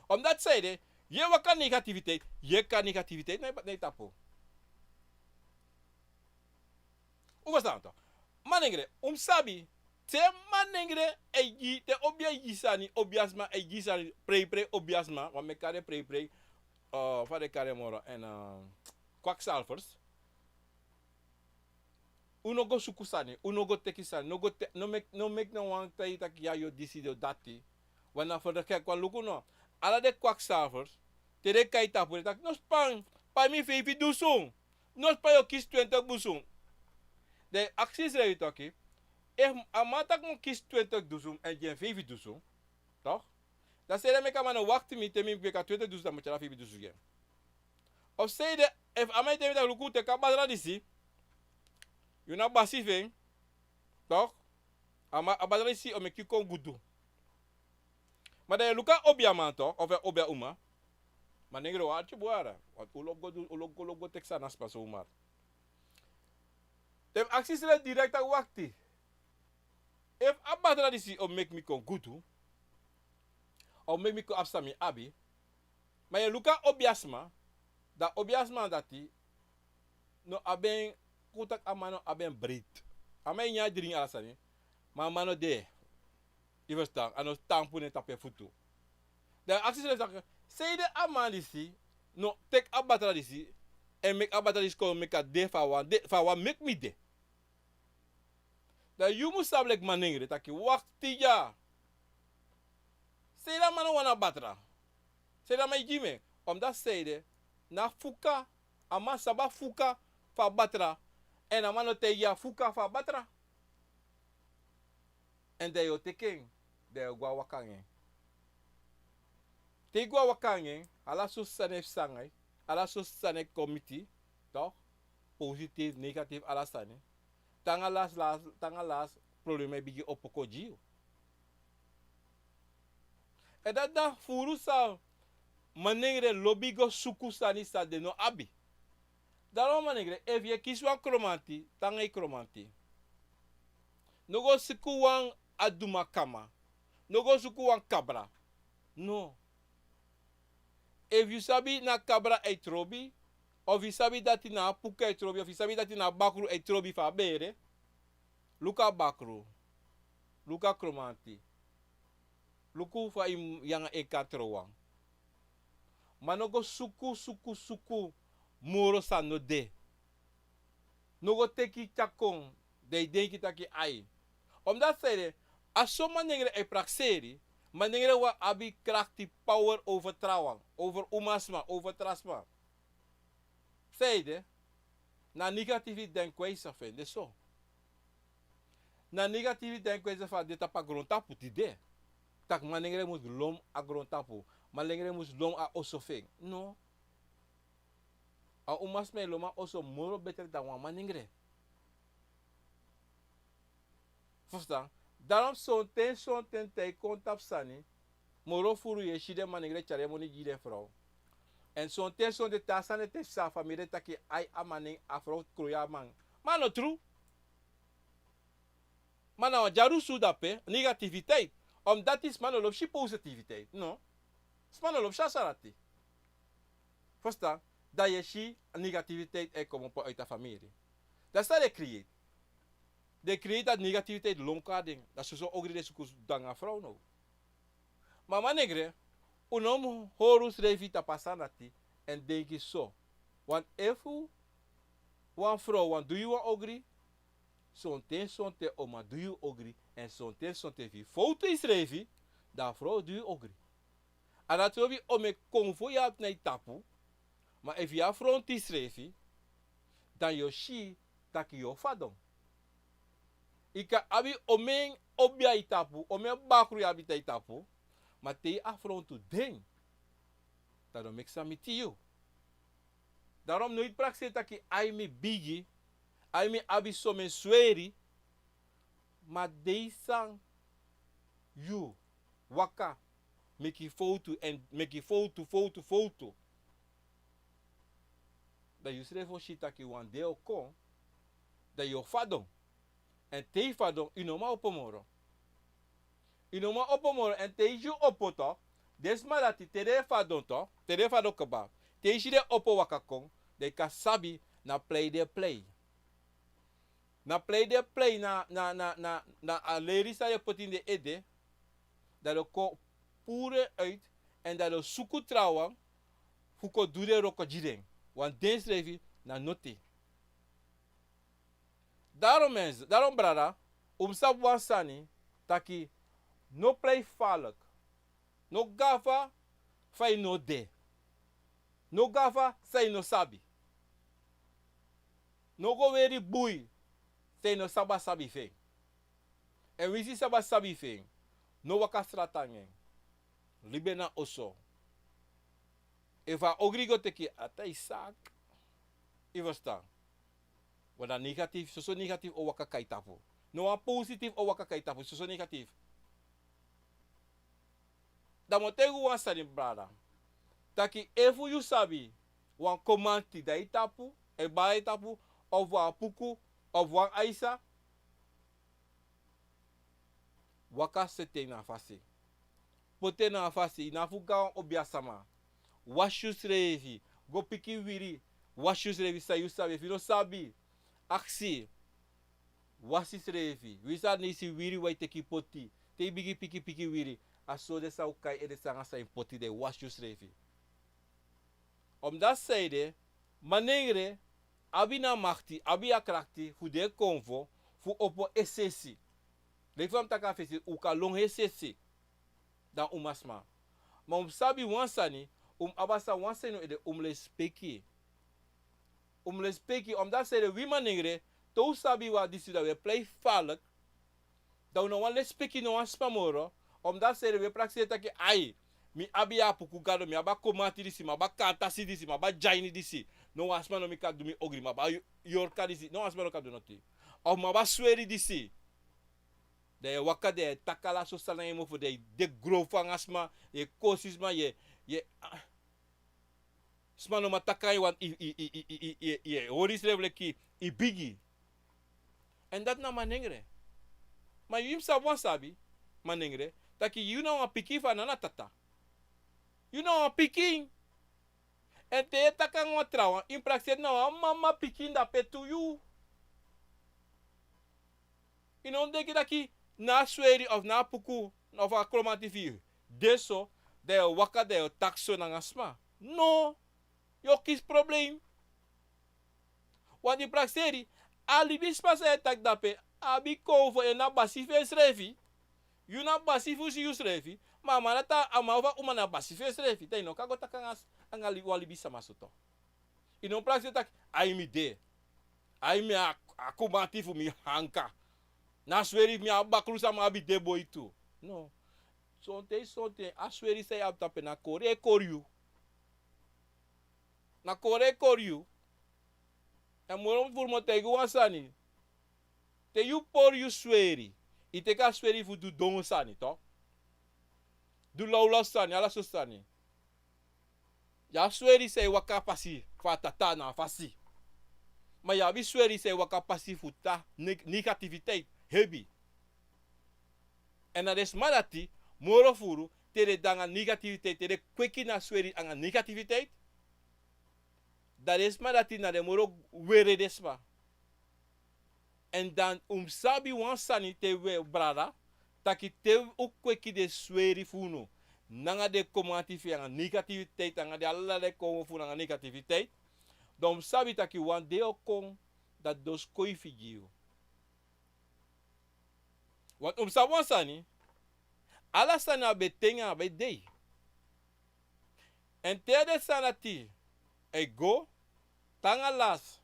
Omdati sanede, yu e waka negativiteit, yu e kari negativiteit na yu, na yu tapu. Un ferstan, toch. Manengre, un mus sabi, te manengre e gi, te obia e gi sani, obiasma e gi sani, preiprei obiasma, wan meki kari preiprei, eh, fa den e kari en moro, èn, eh, kwakzalvers. Un no go suku sani, un no go teki sani, no go te-, no meki, no meki no wan taigi taki ya yu o disi, yu o dati. Wan na fu den kek, wan luku no. Ala den kwakzalvers, te den kai tapu, den taki: "No span, pai mi feifi dusun." No span, yu o kisi twenti dusun. Dan yu aksi yusrefi taki, efu a man taki mi o kisi twenti dusun èn gi en feifi dusun, toch? Dan sanede meki a man no wakti mi te mi meki a twenti dusun, dan mi o tyari a feifi dusun gi en. Of sanede, efu a man e taigi mi taki: "Luku, teki a batra disi. Yu na basi fu en." Toch? A ma-, a batra disi o meki yu kon gudu. Ma dan yu e luku a obiaman, toch, of a obia uma. Manengre, un ati bun, want un lobi go du, un lobi go, lobi go teki sani na sma somar. Te mi aksi yusrefi direkt, taki: "Wakti. Efu a batra disi o meki mi kon gudu, o meki mi kon abi san mi abi." Ma yu e luku a obiasma, dan obiasma dati no abi en, kon taki a man no abi en breiti. A man e nyan, dringi, ala sani, ma a man no de. Yu ferstan, a no tampu na en tapu en futu. Dan yu aksi yusrefi taki: "Sanede a man disi no teki a batra disi, èn meki a batra disi kon meki a de fu a wan de, fu a wan meki mi de?" Dan yu mus sabi leki manengre taki: "Wakti ya. Sanede a man no wani a batra? Sanede a man e gi mi en?" Omdati sanede, na fuka, a man sabi a fuka fu a batra, èn a man no taigi yu a fuka fu a batra. Èn dan yu o teki en, dan yu o go a waka nanga en. Te yu go a waka nanga en, ala sortu sani e psa nanga yu, ala sortu sani e kon miti, toch? Positif, negatif, ala sani. Te nanga lasi, lasi, te nanga lasi, problema e bigin opo kon gi yu. Èn dati na furu san manengre lobi go suku sani san den no abi. Daarom manengre, efu yu e kisi wan kromanti, tan nanga yu kromanti. No go suku wan adumakama. No go suku wan kabra. No. Efu yu sabi na kabra e trobi, Of yu sabi dati na a puku e trobi, of yu sabi dati na a bakru e trobi fu a bere. Luku a bakru. Luku a kromanti. Luku fa yu anga en kan trowan. Ma no go suku, suku, suku moro san no de. No go teki tyari kon, dan yu denki taki ai. Omdat sanede, a so manengre e prakseri, manengre wani abi krakti, power over trawan, over umasma, over tra sma. Sanede, na negatieve denkwijze fu en de so. Na negatieve denkwijze fu a de tapu a grontapu tide. Taki manengre mus lon a grontapu. Manengre mus lon a oso fu en. No. A umasma e lon a oso moro betre dan wan manengre. Fusutan? Daarom sonten, sonten te yu kon tapu sani, moro furu yu e si den manengre tyari en moni gi den frow. Èn sonten, sonten te a sani te psa, a famiri e taki ai a manengre, a frow kroi a man. Ma a no tru. Ma na wan dyarusu dape, negativiteit. Omdat sma no lobi si positiviteit. No. Sma no lobi si a sani dati. Fusutan? Dan yu e si negativiteit e komopo uit a famiri. Dati san den create. Den create dati negativiteit lon kon na den. Dan soso ogri den suku du anga frow now. Ma manengre, un no mu hori unsrefi tapu a sani dati èn denki so. Want efu wan frow wani du yu wan ogri, sonten, sonten a o man du yu ogri, èn sonten, sonten efu yu fowtu yusrefi, dan a frow o du yu ogri. A no trobi omeni konfo yu abi na yu tapu, ma efu yu afrontu yusrefi, dan yu o si taki yu o fadon. Yu kan abi omeni obi na yu tapu, omeni bakru yu abi na yu tapu, ma te yu afrontu den, dan no meki san miti yu. Daarom noiti prakseri taki ai mi bigi, ai mi abi someni sweri, ma dei san yu waka meki fowtu èn meki fowtu, fowtu, fowtu. Dan yusrefi o si taki wan dei o kon, dan yu o fadon. Èn te yu fadon, yu no man opo moro. Yu no man opo moro, èn te yu si yu opo tu, den sma dati te den e fadon tu, te den e fadon kaba, te yu si den opo waka kon, dan yu kan sabi na plei den e plei. Na plei den e plei na, na, na, na, na a leri san den poti ini den ede, dan den o kon puru en uit, èn dan den o suku trawan fu kon du den wroko gi den. Want densrefi na noti. Daarom mensen, daarom brada, un mus sabi wan sani, taki no plei falek. No gafa fa yu no de. No gafa san yu no sabi. No go weri bui san yu no sabi a sabi fu en. Èn winsi yu sabi a sabi fu en, no waka srati nanga en. Libi en na oso. Efu a ogri go teki, a tai saki. Yu ferstan? Wan na negatief, soso negatief o waka kon na yu tapu. No wan positief o waka kon na yu tapu, soso negatief. Dan mi o taigi un wan sani brada. Taki efu yu sabi wan komanti de na yu tapu, e bari na yu tapu, of wan puku, of wan aisa, waka seti en na a fasi. Poti en na a fasi, yu no abi fu go na wan obiasama. Wasi yusrefi, go piki wiri, wasi yusrefi san yu sabi, efu yu no sabi, aksi, wasi yusrefi. Winsi a no e si wiri wi e teki poti, te yu bigin piki piki wiri, a so den san un kai ede san nanga san yu poti de, wasi yusrefi. Omdati sanede, manengre abi na makti, abi a krakti fu de konfo, fu opo esesi. Leki fa mi taki a fesi, un kan lon esesi. Dan un masma. Ma un mus sabi wan sani, un mus abi a sani wan sani na un ede, un mus lespeki. Un mus lespeki, omdati sanede wi manengre, te un sabi wan disi dan wi e plei falek, dan un no wani lespeki no wan sma moro, omdati sanede wi e prakseri taki ai, mi abi a puku gado, mi abi a komanti disi, mi abi a kartasi disi, mi abi a dyaini disi. No wan sma no mi kan du mi ogri, mi abi a yo-, yorka disi, no wan sma no kan du noti. Of mi abi a sweri disi. Dan yu e waka, dan yu e taki ala so sani nanga yu mofo, dan yu de grofu anga sma, yu e kosi sma, yu e, yu e, ah. Sma no man taki nanga yu, want yu, yu, yu e hori yusrefi leki yu bigi. Èn dati na manengre. Ma yu mus sabi wan sabi, manengre, taki yu na wan pikin fu a nana tata. Yu na wan pikin. Èn te yu e taki nanga wan trawan, yu mus prakseri na wan mama pikin dape tu yu. Yu no mus denki taki na a sweri of na a puku of a kromanti fu yu de so, dan yu o waka, dan yu o taki so nanga sma. No. Yu o kisi problem. Wan di prakseri, a libisma san yu e taki dape abi konfo, en na basi fu ensrefi. Yu na basi fu si yusrefi. Ma a man dati, a man of a uma na basi fu ensrefi. Dan yu no kan go taki nanga, nanga li-, wan libisma so tu. Yu no prakseri taki, ai mi de. Ai mi a, a kromanti fu mi hanka. Na sweri fu mi, a bakru san mi abi de boi tu. No. Sonten, sonten, a sweri san yu abi dape na kori e kori yu. Na kori e kori yu. Èn moro furu mi o taigi wan sani. Te yu pori yu sweri, yu teki a sweri fu du don sani, to. Du lawlaw sani, ala so sani. Yu abi sweri san e waka pasi fu a tata na a fasi. Ma yu abi sweri san e waka pasi fu ta neg-, negativiteit, hebi. Èn na den sma dati, moro furu, te den de nanga negativiteit, te den kweki na sweri anga negativiteit, dan den sma dati na den moro weri den sma. Èn dan un mus sabi wan sani te wi e brada, taki te un kweki den sweri fu unu, nanga den kromanti fu yu anga negativiteit, anga den ala den konfo fu unu anga negativiteit, dan un mus sabi taki wan dei o kon, dati doskoifi gi yu. Want un mus sabi wan sani, ala sani abi en ten, abi en dei. Èn te den sani dati e go, te nanga lasi,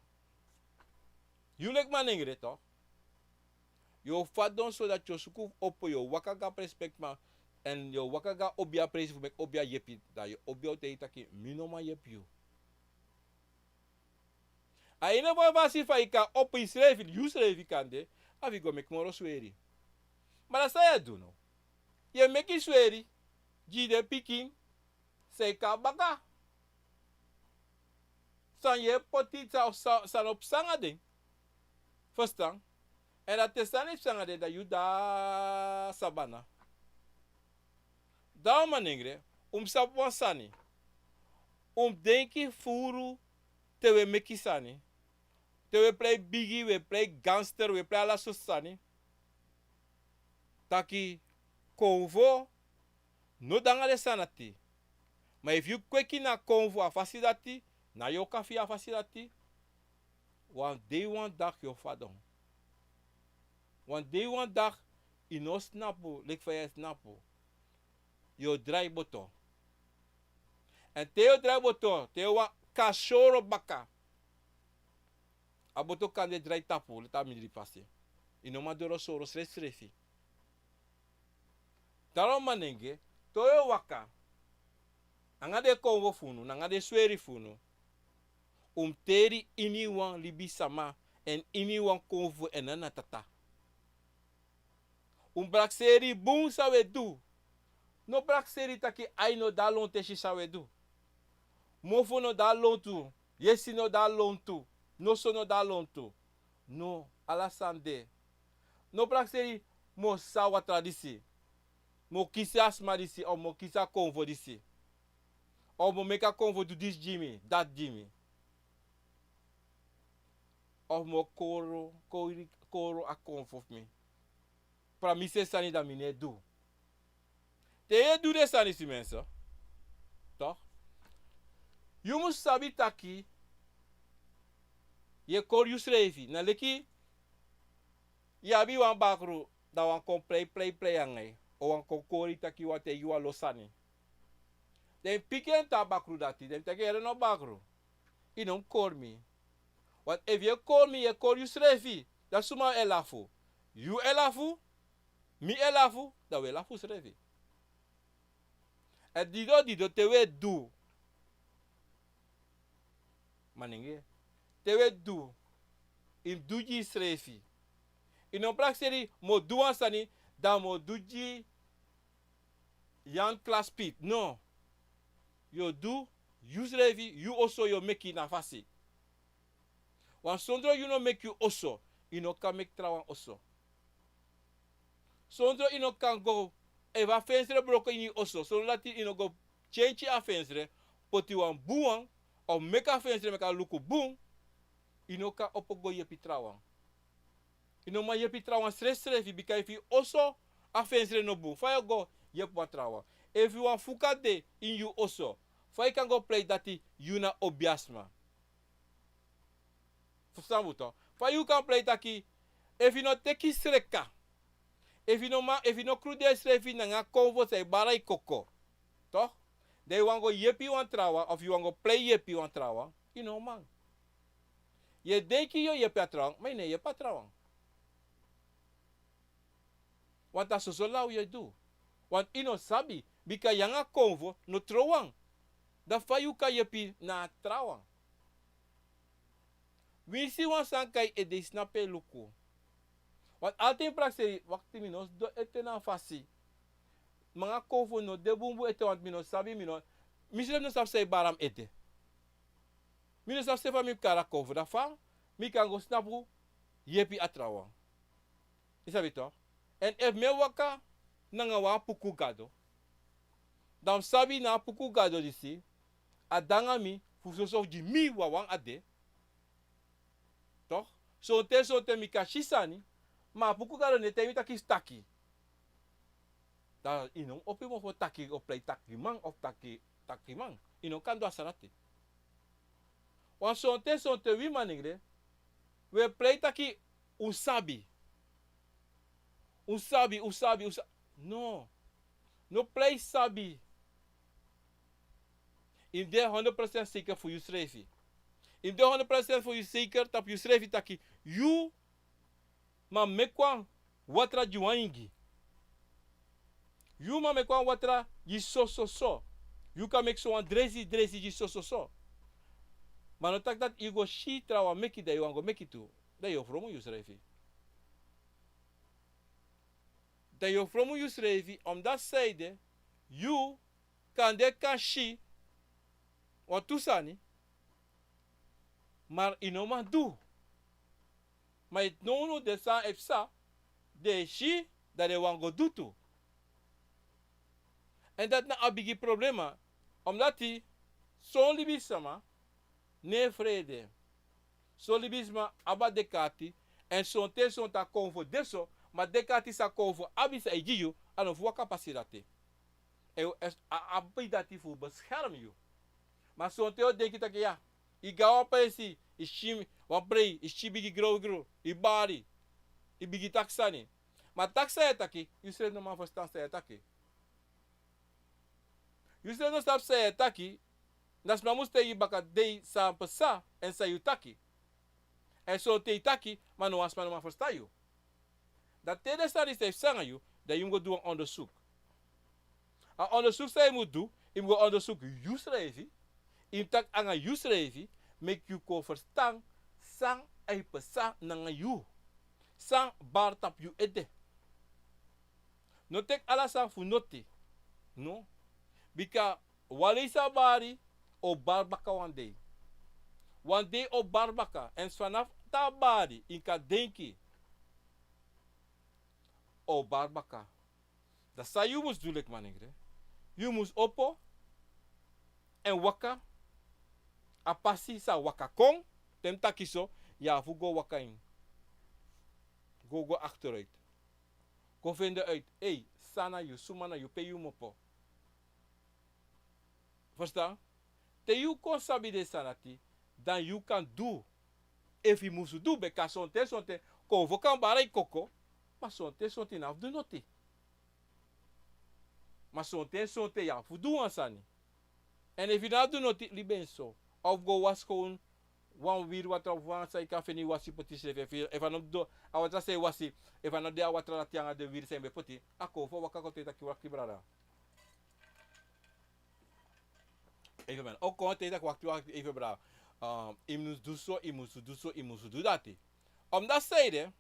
yu leki manengre, to. Yu o fadon so dati yu o suku opo, yu o waka go a presi meki man, èn yu o waka go a obia presi fu meki obia yepi, dan yu obia o taigi taki, mi no man yepi yu. A ini wan fasi fa yu kan opo yusrefi, yusrefi kan de, a fu yu go meki moro sweri. Ma dan san yu e du now? Yu e meki sweri gi den pikin san e kon na baka. San yu e poti, san, san, san no psa nanga den. Ferstan? Èn dan te sani psa nanga den, dan yu de a sabana. Dan manengre, un mus sabi wan sani. Un mus denki furu te wi e meki sani. Te wi e prei bigi, wi e prei gangster, wi e prei ala sortu sani. Taki konfo no de nanga den sani dati. Ma efu yu kweki na konfo a fasi dati, na yu o kon na fu yu a fasi dati. Wan dei wan daki yu o fadon. Wan dei wan daki yu no o snapu leki fa yu e snapu. Yu o drai boto. Èn te yu o drai boto, te yu waka soro baka, a boto kan de drai tapu, leti a mindri pasi. Yu no man doro soro srefisrefi. Daarom manengre, te yu o waka nanga den konfo fu unu, nanga den sweri fu unu, un mus teri iniwan libisama èn iniwan konfo èn nana tata. Un mus prakseri bun san un e du. No prakseri taki ai no de a lontu e si san un e du. Mofo no de a lontu, yesi no de a lontu, noso no de a lontu. No, ala sani de. No prakseri mi o sisa watra disi, mi o kisi a sma disi, of mi o kisi a konfo disi, of mi o meki a konfo du disi gi mi, dati gi mi. Of mi o koro, kori, koro a konfo fu mi. Prakseri sani dan mi no e du. Te yu e du den sani, si mensen, toch? Yu mus sabi taki yu e kori yusrefi. Na leki yu abi wan bakru, dan wan kon prei, prei, prei nanga yu, o wan kon kori taki wan, taigi wan lo sani. Den piki en te a bakru dati, den taki: "Yere no bakru, yu no mus kori mi. Want efu yu e kori mi, yu e kori yusrefi. Dan suma e lafu? Yu e lafu, mi e lafu, dan wi e lafu usrefi." Èn dido dido te wi e du, manengre, te wi e du, yu mus du gi yusrefi. Yu no prakseri mi o du wan sani, dan mi o du gi Jan Klaspit. No. Yu o du yusrefi, yu oso yu o meki na a fasi. Want sondro yu no meki yu oso, yu no kan meki trawan oso. Sondro yu no kan go, efu a fensre broko ini yu oso, sondro dati yu no go tyentyi a fensre, poti wan bun wan, o meki a fensre meki a luku bun, yu no kan opo go yepi trawan. Yu no man yepi trawan srefsrefi, bika efu yu oso a fensre no bun, fa yu o go yepi wan trawan? Efu wan fuka de ini yu oso, fa yu kan go prei dati yu na obiasma? Fu san buto? Fa yu kan prei taki, efu yu no teki sreka, efu yu no man, efu yu no kruderi srefi nanga konfo san e bara yu koko, toch, dan yu wani go yepi wan trawan of yu wani go prei yepi wan trawan, yu no man. Yu e denki yu o yepi a trawan, ma yu no e yepi a trawan. Want a soso law yu e du. Want yu no sabi, bika yu nanga konfo no trowan. Dan fa yu kan yepi na a trawan? Winsi wan sani kai ede, yu snapu e luku. Want alten prakseri, wakti, mi no sidon ete na a fasi. Nanga konfo no de bunbun ete, want mi no sabi, mi no, misrefi no sabi san e bara mi ede. Mi no sabi san fa mi kari a konfo, dan fa mi kan go snapu yepi a trawan? Yu sabi toch? Èn efu mi e waka nanga wan puku gado, dan mi sabi na a puku gado disi a de nanga mi fu soso gi mi wawan a de. Toch? Sonten sonten mi kan si sani, ma a puku gado no e taigi mi taki yu mus taki. Dan yu no mus opo yu mofo taki, o prei takiman of taki, takiman. Yu no kan du a sani dati. Want sonten sonten wi manengre, wi e prei taki un sabi. Un sabi, un sabi, un sa-, no. No prei sabi. Yu mus de honderd procent zeker fu yusrefi. Yu mus de honderd procent fu yu zeker tapu yusrefi taki yu man meki wan watra gi wan ingi. Yu man meki wan watra gi sososo. Yu kan meki sowan dresi, dresi gi sososo. Ma no taki dati yu go si trawan meki, dan yu wani go meki tu. Dan yu o fromu yusrefi. Dan yu o fromu yusrefi, omdat sanede yu kande kan si wantu sani, ma yu no man du. Ma yu nownow den san e psa, den e si, dan den wani go du tu. Èn dati na a bigi problema, omdat son libisma no e frede. Son libisma abi a deki ati, èn sonten sonten a konfo de so, ma deki ati san konfo abi san e gi yu, a no fu waka pasi dati. Èn yu e, a abi dati fu bescherm yu. Ma sonten yu o denki taki ya, yu go na wan presi, yu si wan prei, yu si bigi growgrow, yu bari, yu bigin taki sani. Ma taki san yu e taki, yusrefi no man ferstan san yu e taki. Yusrefi no sabi san yu e taki, na sma mus taigi yu bakadei san psa èn san yu taki. Èn sonten yu taki, ma no wan sma no man ferstan yu. Dan te den sani disi e psa nanga yu, dan yu mus go du wan onderzoek. A onderzoek san yu mus du, yu mus go onderzoek yusrefi, yu mus taki nanga yusrefi, meki yu kon ferstan san e psa nanga yu. San bari tapu yu ede. No teki ala sani fu noti. No. Bika wan leisi a bari o bari baka wan dei. Wan dei o bari baka. Èn sfanafu te a bari, yu kan denki, o bari baka. Dan san yu mus du leki manengre? Yu mus opo èn waka a pasi san waka kon. Te mi taki so, yu abi fu go waka ini. Go, go achteruit. Go fende uit, ei, san na yu, suma na yu, pe yu kmopo. Verstaan? Te yu kon sabi den sani dati, dan yu kan du. Efu yu musu du, bika sonten sonten konfo kan bari yu koko, ma sonten sonten yu no abi fu du noti. Ma sonten sonten yu abi fu du wan sani. Èn efu yu no abi fu du noti, libi en so. Of go wasi kon wan wiri watra of wan san yu kan feni wasi poti srefi. Efu, efu a no du a watra san yu wasi, efu a no de a watra dati anga den wiri san yu ben poti, a konfo waka kon te yu taki wakti brada. Even man, o kon te yu taki wakti, wakti, even brada. Um, yu musu du so, yu musu du so, yu musu du dati. Omdat sanede,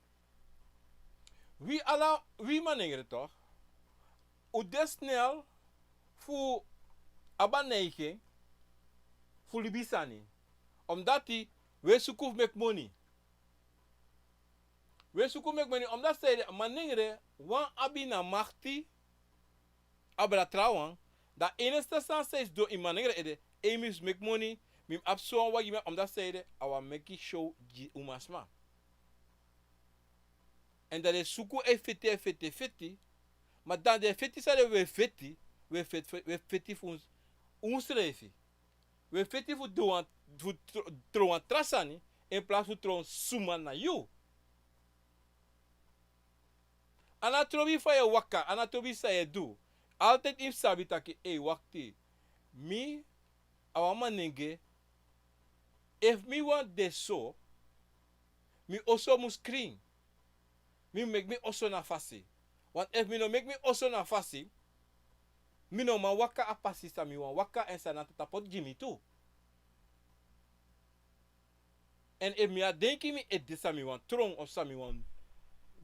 wi ala, wi manengre toch, un de snel fu abi a neiging fu libi sani. Omdat wi e suku fu meki moni. Wi e suku fu meki moni, omdat sanede, manengre, wan abi na makti abra trawan, dan enigste sani san yu sidon ini manengre ede, yu musu meki moni, Mi mus abi so wan wagi mi a omdati san ede a wan meki show gi umasma. Èn dan den suku e feti e feti e feti. Ma dan den feti san den wi e feti, wi e feti fu unsrefi. Wi e feti fu du wan fu tron wan tra sani, en plasi fu tron suma na yu. A na trobi fa yu e waka, a na trobi san yu e du. Altide yu mus sabi taki ei wakti, mi a wan manenge. Efu mi wani de so, mi oso mus krin. Mi mus meki mi oso na fasi. Want efu mi no meki mi oso na fasi, mi no man waka a pasi san mi wani waka èn san na tata poti gi mi tu. Èn efu mi a denki mi ede san mi wani tron of san mi wani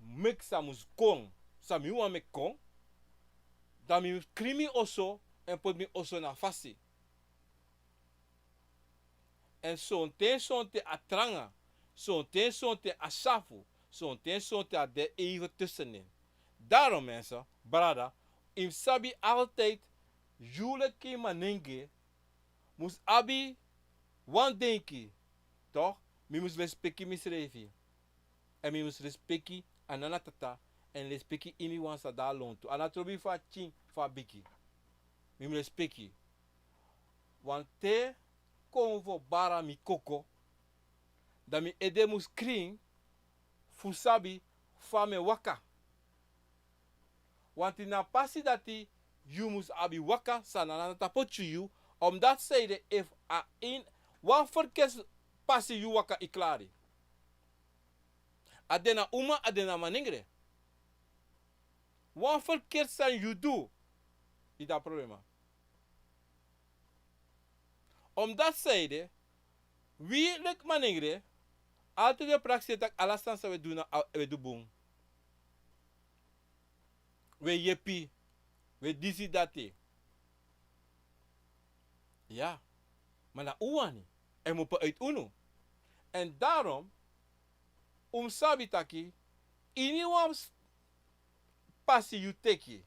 meki san mus kon, san mi wani meki kon, dan mi mus krin mi oso èn poti mi oso na fasi. Èn sonten sonten a tranga, sonten sonten a safu, sonten sonten a de even tussen nen. Daarom mensen, brada, yu mus sabi altijd, yu leki manenge mus abi wan denki, toch? Mi mus lespeki misrefi. Èn mi mus lespeki a nana tata, èn lespeki iniwan san de a lontu. A na trobi fu a pikin fu a bigi. Mi mus lespeki. Wan te kon fu o bara mi koko, dan mi ede mus krin fu sabi fa mi e waka. Wanti na pasi dati yu mus abi waka san na na tapu tu yu. Omdati san ede efu a ini wan ferkesi pasi yu waka, yu klari. A de na uma, a de na manengre. Wan ferkesi sani yu du, yu de a problema. Omdati san ede wi leki manengre, altide wi e prakseri tak' ala sani san wi e du na wi e du bun. Wi e yepi, wi e disi dati. Ya. Ma na un wani, èn mi opo uiti unu. Èn darom un mus sabi taki iniwan pasi yu teki,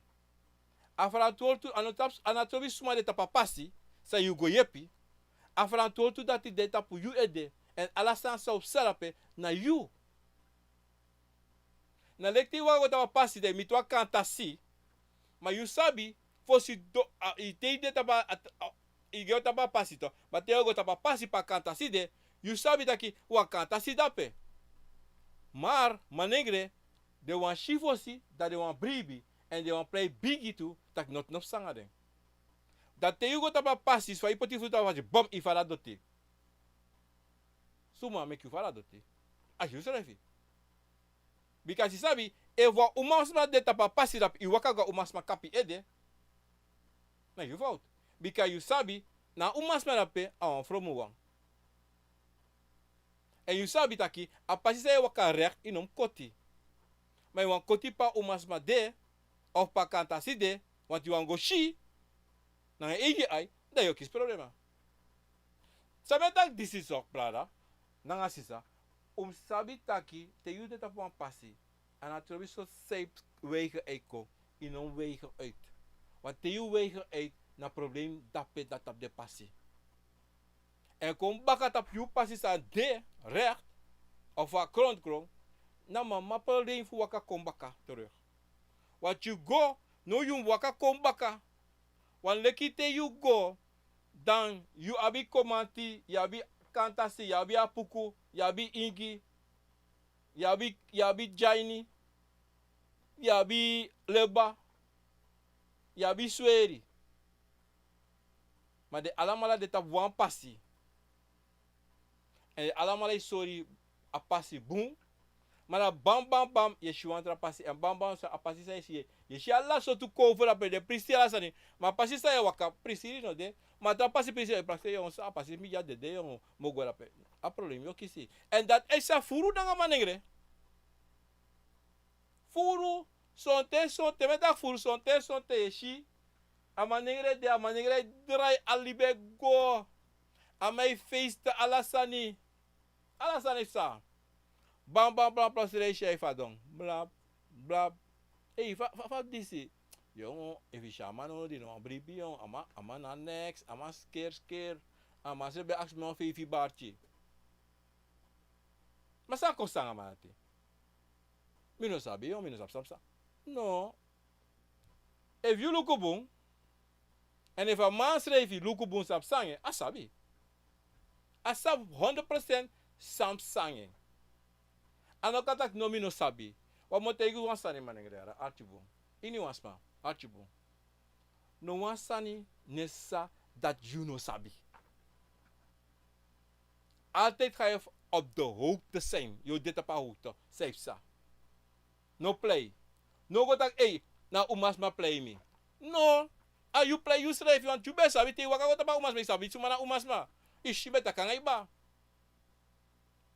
a ferantwortu a no tapu a no a trobi suma de tapu a pasi san yu go yepi. A ferantwortu dati de tapu yu ede. Èn ala sani san o psa dape na yu. Na leki te yu waka go tapu a pasi dan yu miti wan kantasi. Ma yu sabi fosi te yu de tapu a yu go tapu a pasi to, ma te yu o go tapu a pasi pe a kantasi de, yu sabi taki wan kantasi dape. Mar manengre, den wani si fosi dati den wani bribi, èn den wani prei bigi tu, taki noti no psa nanga den. Dan te yu go tapu a pasi so fa yu poti yu futu tapu a pasi bom yu fara doti. Suma meki yu fara doti? A yusrefi. Bika si sabi, efu wan umasma de tapu a pasi dape yu waka go a umasma kapu yu ede, na yu fowtu. Bika yu sabi, na a umasma dape a wan fromuwan. Èn yu sabi taki a pasi san yu e waka rekti yu no mus koti. Ma yu wani koti pe a umasma de, of pe a kantasi de, wanti yu wani go si nanga yu eigi ai, dan yu o kisi problema. San mi e taki disi so brada nanga sisa, un mus sabi taki te yu de tapu wan pasi, a na trobi so san yu weigen uit kon, yu no mus weigen uit. Want te yu weigen uit, na problem dape dati tapu den pasi. Èn kon baka tapu yu pasi san de rekti, of a krontkron, na mama problem fu waka kon baka teruk. Wanti yu go, now yu mus waka kon baka. Wan leki te yu go, dan yu abi komanti, yu abi kantasi, yu abi apuku, yu abi ingi, yu abi yu abi dyaini, yu abi leba, yu abi sweri. Ma den alamala de tapu wan pasi. Èn den alamala e sori a pasi bun. Ma na bam bam bam yu e si wan tra pasi èn bam bam so a pasi san yu e si, yu e si ala sortu kowfo dape, den prisiri ala sani. Ma a pasi san yu e waka prisiri no de. Ma a tra pasi prisiri e prakseri yu, a pasi mi dya dede, yu mu go dape. A problem yu o kisi. Èn dati e si a furu nanga manengre. Furu, sonten sonten mi e taki furu, sonten sonten yu e si a manengre de, a manengre e drai a libi e go. A man e feista ala sani. Ala sani psa. Bam bam bam bam, srei si a e fadon. Blab blab. Ei, fa fa fa disi? Yongo, efu yu si a man no di no wan bribi yongo, a man a man na neks, a man sker sker. A man srefi ben aksi mi wan feifi barki. Ma san kon sanga man dati? Mi no sabi, yu mi no sabi san psa. No. Efu yu luku bun, èn efu a man srefi luku bun san psa nanga en, a sabi. A sabi hondro prosent san psa nanga en. A no kan taki no, mi no sabi. Wan mi o taigi yu wan sani manengre, arki bun. Ini wan sma, arki bun. No wan sani no e psa dati yu no sabi. Altijd ga je op de hoogte zijn. Yu o de tapu a hoogte san yu psa. No plei. No go taki, ei, na umasma plei mi. No. A yu plei yusrefi, want yu ben sabi te yu waka go tapu a umasma, yu sabi suma na umasma. Yu si ben taki nanga yu baba.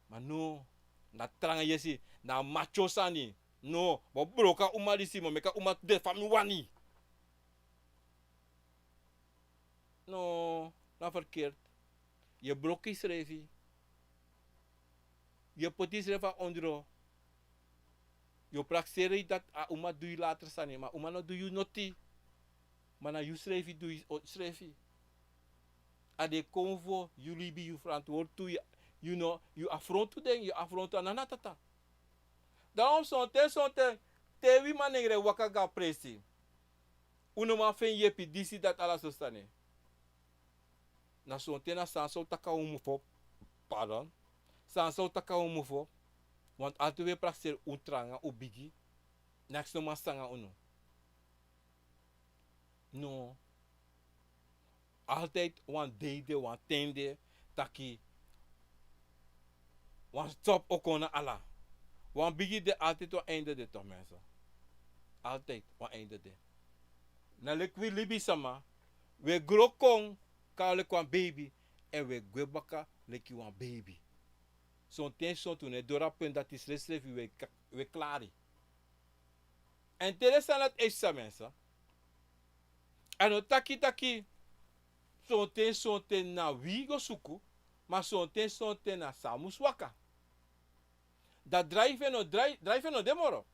Ma no, na tranga yesi, na macho sani. No, mi o broko a uma disi, mi o meki a uma de fa mi wani. No, na verkeerd. Yu e broko yusrefi. Yu e poti yusrefi na ondro. Yu o prakseri dati a uma du yu later sani, ma a uma no du yu noti. Ma na yusrefi du yu o- srefi. A de konfo, yu libi, yu verantwoord tu, yu, yu no, yu afrontu den, yu afrontu a nana tata. Daarom sonten, sonten, te wi manengre waka go a presi. Un no man feni yepi, disi, dati, ala so sani. Na sonten na san san o taki a un mofo, pardon. San san o taki a un mofo, want altijd wi e prakseri un tranga, un bigi. Neks no man sanga unu. No. Altijd wan dei de, wan ten de, taki wan stop o kon na ala. Wan bigi de, altijd wan einde de toch, mensen. Altijd wan einde de. Na leki wi libisma, wi e gro kon, kan leki wan baby, èn wi e gwe baka leki wan baby. Sonten, sonten un no e doro a punt dati srefsrefi wi e ka-, wi e klari. Èn te den sani dati e psa, mensen. A no taki taki sonten, sonten na wi go suku, ma sonten, sonten na san mus waka. Dan drai fu en no, drai, drai fu en no de moro.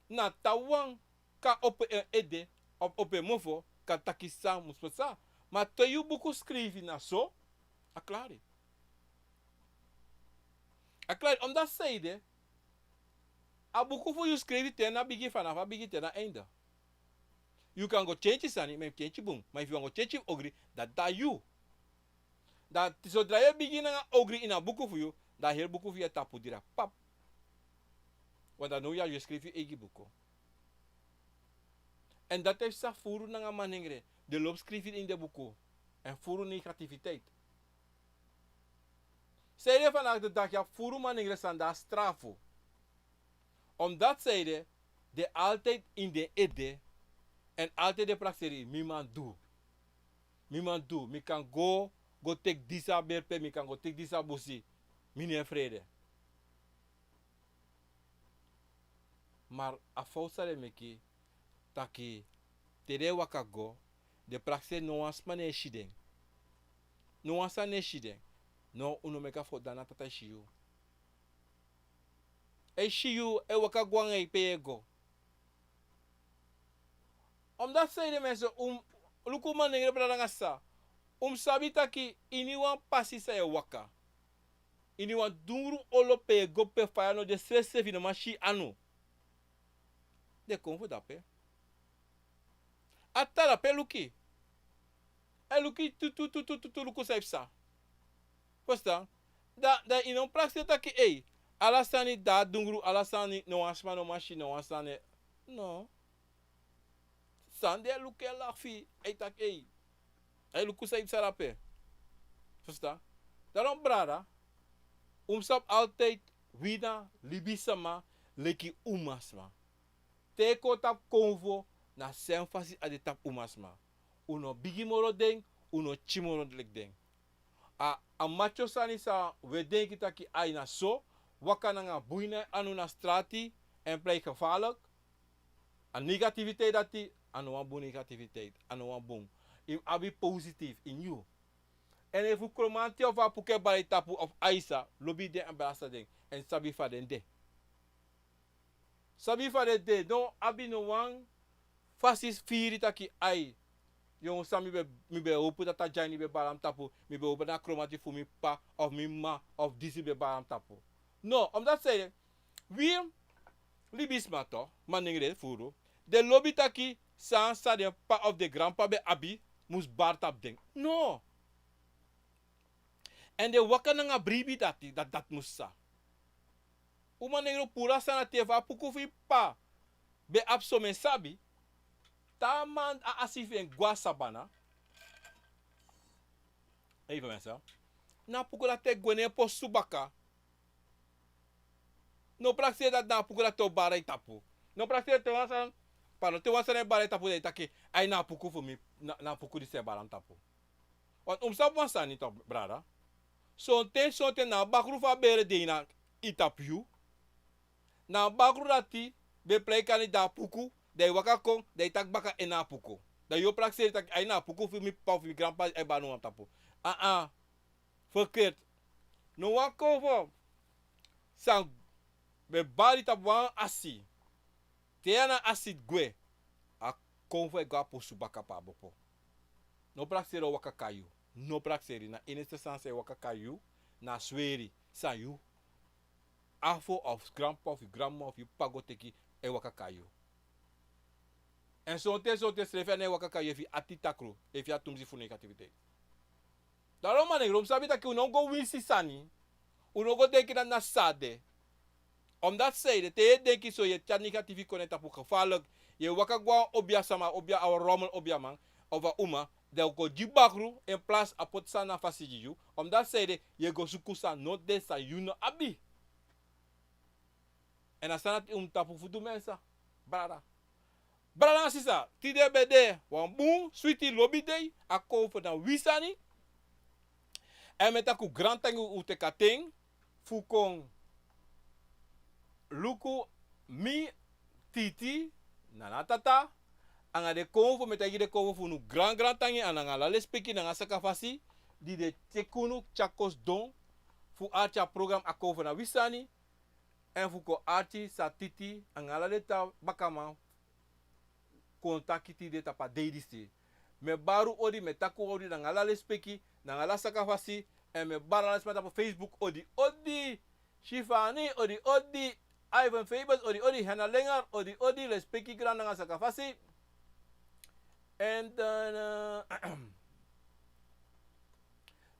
Na taawan kan opo en ede, op, opo en mofo, kan taki san mus psa. Ma te yu buku skrifi na so, a klari. A klari, omdat sanede, a buku fu yu skrifi te na bigi, fanafu a bigi te na einde. Yu kan go kenki sani, ma yu kenki bun. Ma efu yu wani go kenki ogri, dati na yu. Dan sodra yu e bigin nanga ogri ini a buku fu yu, dan a heri buku fu yu e tapu dra, pap. Want dan now yu e skrifi yu eigi buku. Èn dati e psa furu nanga manengre, den lobi skrifi ini den buku. Èn furu negativiteit. Sanede, fanafu de daki abi furu manengre san de a strafu. Omdat sanede, den altijd ini den ede, èn altijd den prakseri, mi man du. Mi man du, mi kan go, go teki disi a berpe, mi kan go teki disi a busi, mi no e frede. Ma a fowtu san den meki, taki te den e waka go, den prakseri, no wan sma no e si den. No wan sani no e si den. No, un no meki a fowtu, dan na tata e si yu. A e si yu, a e waka go nanga yu pe yu e go. Omdat sanede, mensen, un, luku manengre, brada nanga sisa. Un mus sabi taki ini wan pasi san yu e waka, ini wan dungru olo pe yu e go, pe faya no de, srefsrefi no man si yu anu. Den kon fu dape. A tata dape luku yu. A e luku yu tutu, tutu, tutu, luku san e psa. Fusutan? Dan, dan yu no mus prakseri taki, ei, ala sani de a dungru, ala sani, no wan sma no man si, no wan sani. No. San den e luku e laki fu yu, a e taki, ei, a e luku san e psa dape. Fusutan? Daarom, brada, un mus sabi altijd, wi na libisma leki umasma. Te kon tapu konfo, na sem fasi a de tapu umasma. Un no bigi moro den, un no pikin moro leki den. A, a matyo sani san wi e denki taki ai na so, waka nanga bun ini yu anu na strati, èn prei gevaarlijk. A negativiteit dati, a no wan bun negativiteit, a no wan bun. Yu mus abi positief ini yu. Èn efu kromanti of a puku e bari tapu of aisa, lobi den, abrasa den, èn sabi fa den de. Sabi fa den de, no abi no wan fasi firi taki ai, Yongu san mi ben, mi ben hopu dati a dyani ben balam tapu, mi ben hopu na kromati fu mi p'pa, of mi m'ma, of disi ben balam tapu. No, omdat zij, wi libisma toch, manengre furu, den lobi taki san san den p'pa of den granp'pa ben abi, mus bari tapu den. No. Èn den waka nanga bribi dati, dati, dati mus sa. Un manengre puru a sani a ten fu a puku fu yu p'pa ben abi somen sabi. Te a man a asi fu en go a sabana. Ei, fu mi sa. Na a puku dati e gwe na en posu baka. No prakseri dati na a puku dati o bari yu tapu. No prakseri te wan sani, pardon, te wan sani e bari yu tapu dan yu taki, ai na a puku fu mi, na, na a puku disi e bari mi tapu. Want un mus sabi wan sani toch, brada. Sonten, sonten na a bakru fu a bere de ini yu tapu. Na a bakru dati ben prei kande dan a puku, dan yu waka kon, dan yu taki baka en na a puku. Dan yu o prakseri taki, ai na a puku fu mi p'pa fu mi granp'pa e bari no wan tapu. Aa, verkeerd. No wan konfo san ben bari tapu wan asi. Te a na asi gwe, a konfo e go a posu baka pe a bopo. No prakseri o waka kai yu. No prakseri, na enigste sani san e waka kai yu, na a sweri san yu afo of granp'pa of yu granm'ma of yu p'pa go teki e waka kai yu. Èn sonten, sonten srefi a no e waka kai yu efu yu ati takru, efu yu ati tumsi fu negativiteit. Daarom manengre, un mus sabi taki un no go winsi sani, un no go denki dati na so a de. Omdat zij, te yu e denki so, yu e tyari negatifi kon na yu tapu, gevaarlijk. Yu e waka go a obia sama, obia, a rommel obiaman, of a uma, dan un kon gi bakru, in plaats a poti sani na fasi gi yu. Omdat zij, yu e go suku san no de, san yu no abi. Èn a sani dati un mus tapu fu du, mensen. Brada. Brada nanga sisa, tide ben de wan bun switi lobi dei, a konfo na wi sani. Èn mi e taki un grantangi un teki a ten fu kon luku mi, Titi, Nana Tata, anga den konfo, mi e taigi den konfo fu unu gran grantangi, anga ala lespeki nanga sakafasi di den teki unu tyari kon sidon fu arki a program A Konfo na Wi Sani. Èn fu kon arki san Titi anga ala den tra bakaman kon taki tide tapu a dei disi. Mi e bari un odi, mi e taki un odi nanga ala lespeki nanga ala sakafasi. Èn mi e bari ala sma tapu Facebook odi odi. Shifani odi odi. Ivan Fabers odi odi. Hena Lengar odi odi, lespeki, grani nanga sakafasi. Èn dan, eh,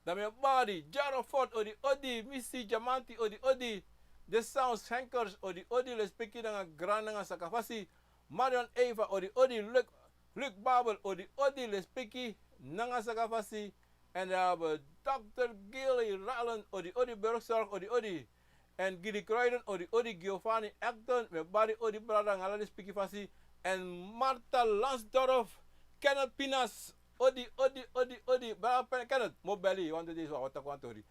dan mi e bari Jarofort odi odi, Missy Diamanti odi odi, The Sounds Hankers odi odi, lespeki nanga grani nanga sakafasi. Marion Eva odi odi, Luc, Luc Babel odi odi, lespeki nanga sakafasi. Èn dan abi dokter Gilly Rallen odi odi, Bergzorg odi odi. Èn Gilly Croydon odi odi, Giovanni Acton, mi e bari odi brada nanga ala lespeki fasi. Èn Martha Lansdorf, Kenneth Pinas, odi odi odi odi, brada Pen-, Kenneth, mi o beli wan tu dei so a o taki wan tori.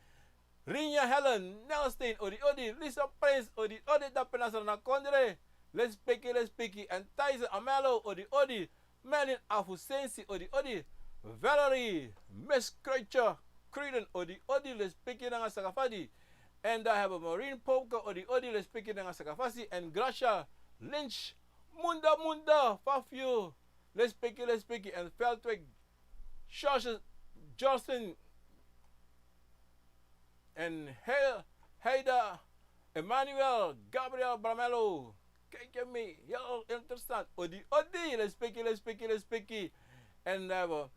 Rinya Helen Nelstein odi odi, Lisa Prince odi odi, dape na Sranan Kondre, lespeki lespeki. Èn Thijs Amelo odi odi, Merlin Afusensi odi odi, Valerie Miss Kreutje Kruden odi odi, lespeki nanga sakafasi. Èn dan abi Maureen Polka odi odi, lespeki nanga sakafasi. Èn Gracia Lynch Munda Munda, Fafio, lespeki lespeki. Èn Veldwijk George, Justin, èn He-, Heida, Emmanuel, Gabriel Bramelo. Kijk je mee, heel interessant. Odi odi, lespeki lespeki lespeki. Èn dan abi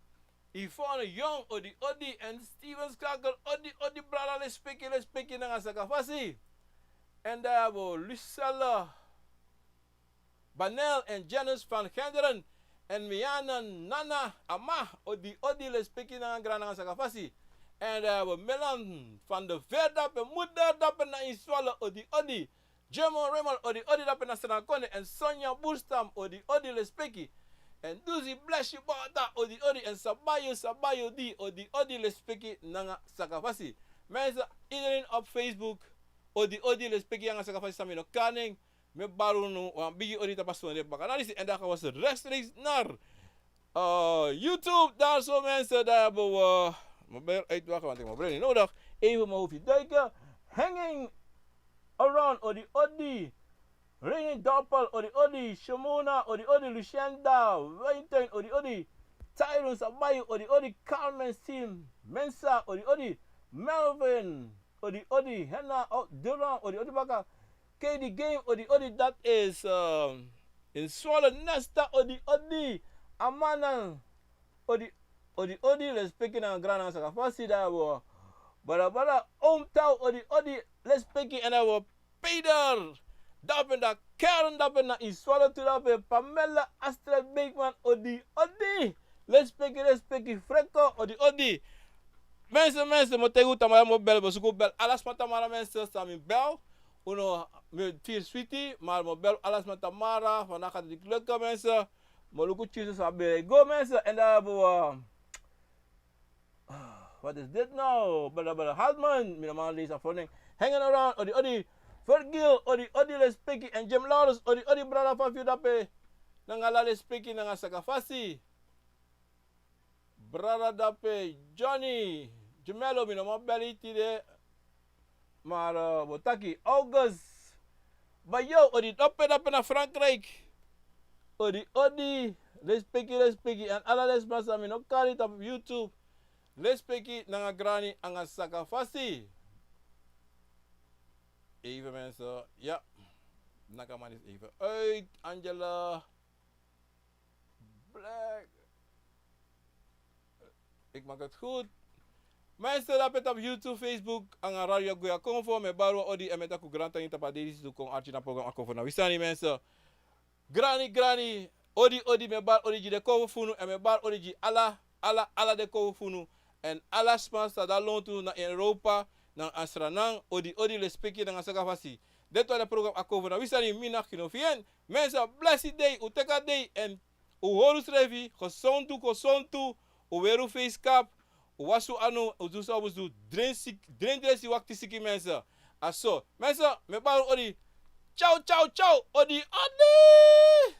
Yvonne Jong odi odi, èn Steven Schakel odi odi brada, lespeki lespeki nanga sakafasi. Èn dan abi Lucelle Banel èn Janice van Genderen èn Miana Nana Ama, odi odi, lespeki nanga grani nanga sakafasi. Èn dan abi Milan van der Veer dape, moeder dape na Inswala, odi odi. Jemo Raymond odi odi, dape na Sranan Kondre. Èn Sonja Boerstam odi odi, lespeki. Èn Duzi Blesi Bata odi odi, èn Sabayo Sabayo di odi odi, lespeki nanga sakafasi. Mensen, iedereen op Facebook, odi odi, lespeki nanga sakafasi, san mi no kari nen. Mi e bari unu wan bigi odi tapu a sonde baka na disi. En dan gaan we rechtstreeks naar, eh, YouTube. Daar zo, mensen, daar hebben we, mi ben uit, wacht, want ik heb mijn bril niet nodig. Even mijn hoofdje duiken. Hanging Around, odi odi. René Doppel, odi odi. Shimona, odi odi. Lucinda Wijntuin, odi odi. Tyron Sabai, odi odi. Carmen Sim Mensa, odi odi. Melvin, odi odi. Henna, oh, Duran, odi odi baka. K D Game, odi odi, dat is, um, in Zwolle. Nesta, odi odi. Amana, odi odi, odi, lespeki nanga grani nanga sakafasi. Dan wi abi Bada Bada, Oom Tau, odi odi, lespeki. En dan wi abi Peter, dape na Karen, dape na Iswalo tu, dape Pamela, Astrid Beekman, odi odi, lespeki, lespeki. Freko, odi odi. Mensen, mensen, mi o taigi un tamara mi o bel, mi o suku bel ala sma tamara, mensen, san mi bel. Un no, mi firi switi, maar mi o bel ala sma tamara, vandaag gaat het niet lukken, mensen. Mi o luku kisi san a bel e go, mensen. En dan wi abi, uh, wat is dit now? Bada Bada Hartman, mi no man leisi a voornaam. Hanging around, odi odi. Virgil, odi odi, lespeki. En Jim Lawrence, odi odi, brada, fa fu yu dape? Nanga ala lespeki nanga sakafasi. Brada dape Johnny Jumelo, mi no man bel yu tide. Maar, uh, wi o taki August. Bayo, odi dape, dape na Frankrijk. Odi odi, lespeki, lespeki. En ala den sma san mi no kari tapu YouTube, lespeki nanga grani nanga sakafasi. Even, mensen. Ja. Nakaman is even uit. Angela Black. Ik maak het goed. Mensen, dape tapu YouTube, Facebook, nanga Radio Goya Konfo, mi e bari wan odi, en mi e taki un grantangi tapu a dei disi un kon arki na program Akomfo na wi sani, mensen. Grani, grani, odi odi, mi e bari odi gi den konfo fu unu, en mi e bari odi gi ala, ala, ala den konfo fu unu. En ala sma san de lontu na Europa, na Amsterdam, odi odi, lespeki nanga sakafasi. Dati wani a program Akomfo na wi sani, mi na Kino Fien. Mensen, blesi dei, un teki a dei, en un hori unsrefi gesontu, gesontu, un weri un feiskap, un wasi un anu, un du san un mus du, dren sik-, dren dresi, wakti siki, mensen. A so. Mensen, mi e bari un odi. Ciao, ciao, ciao. Odi odi.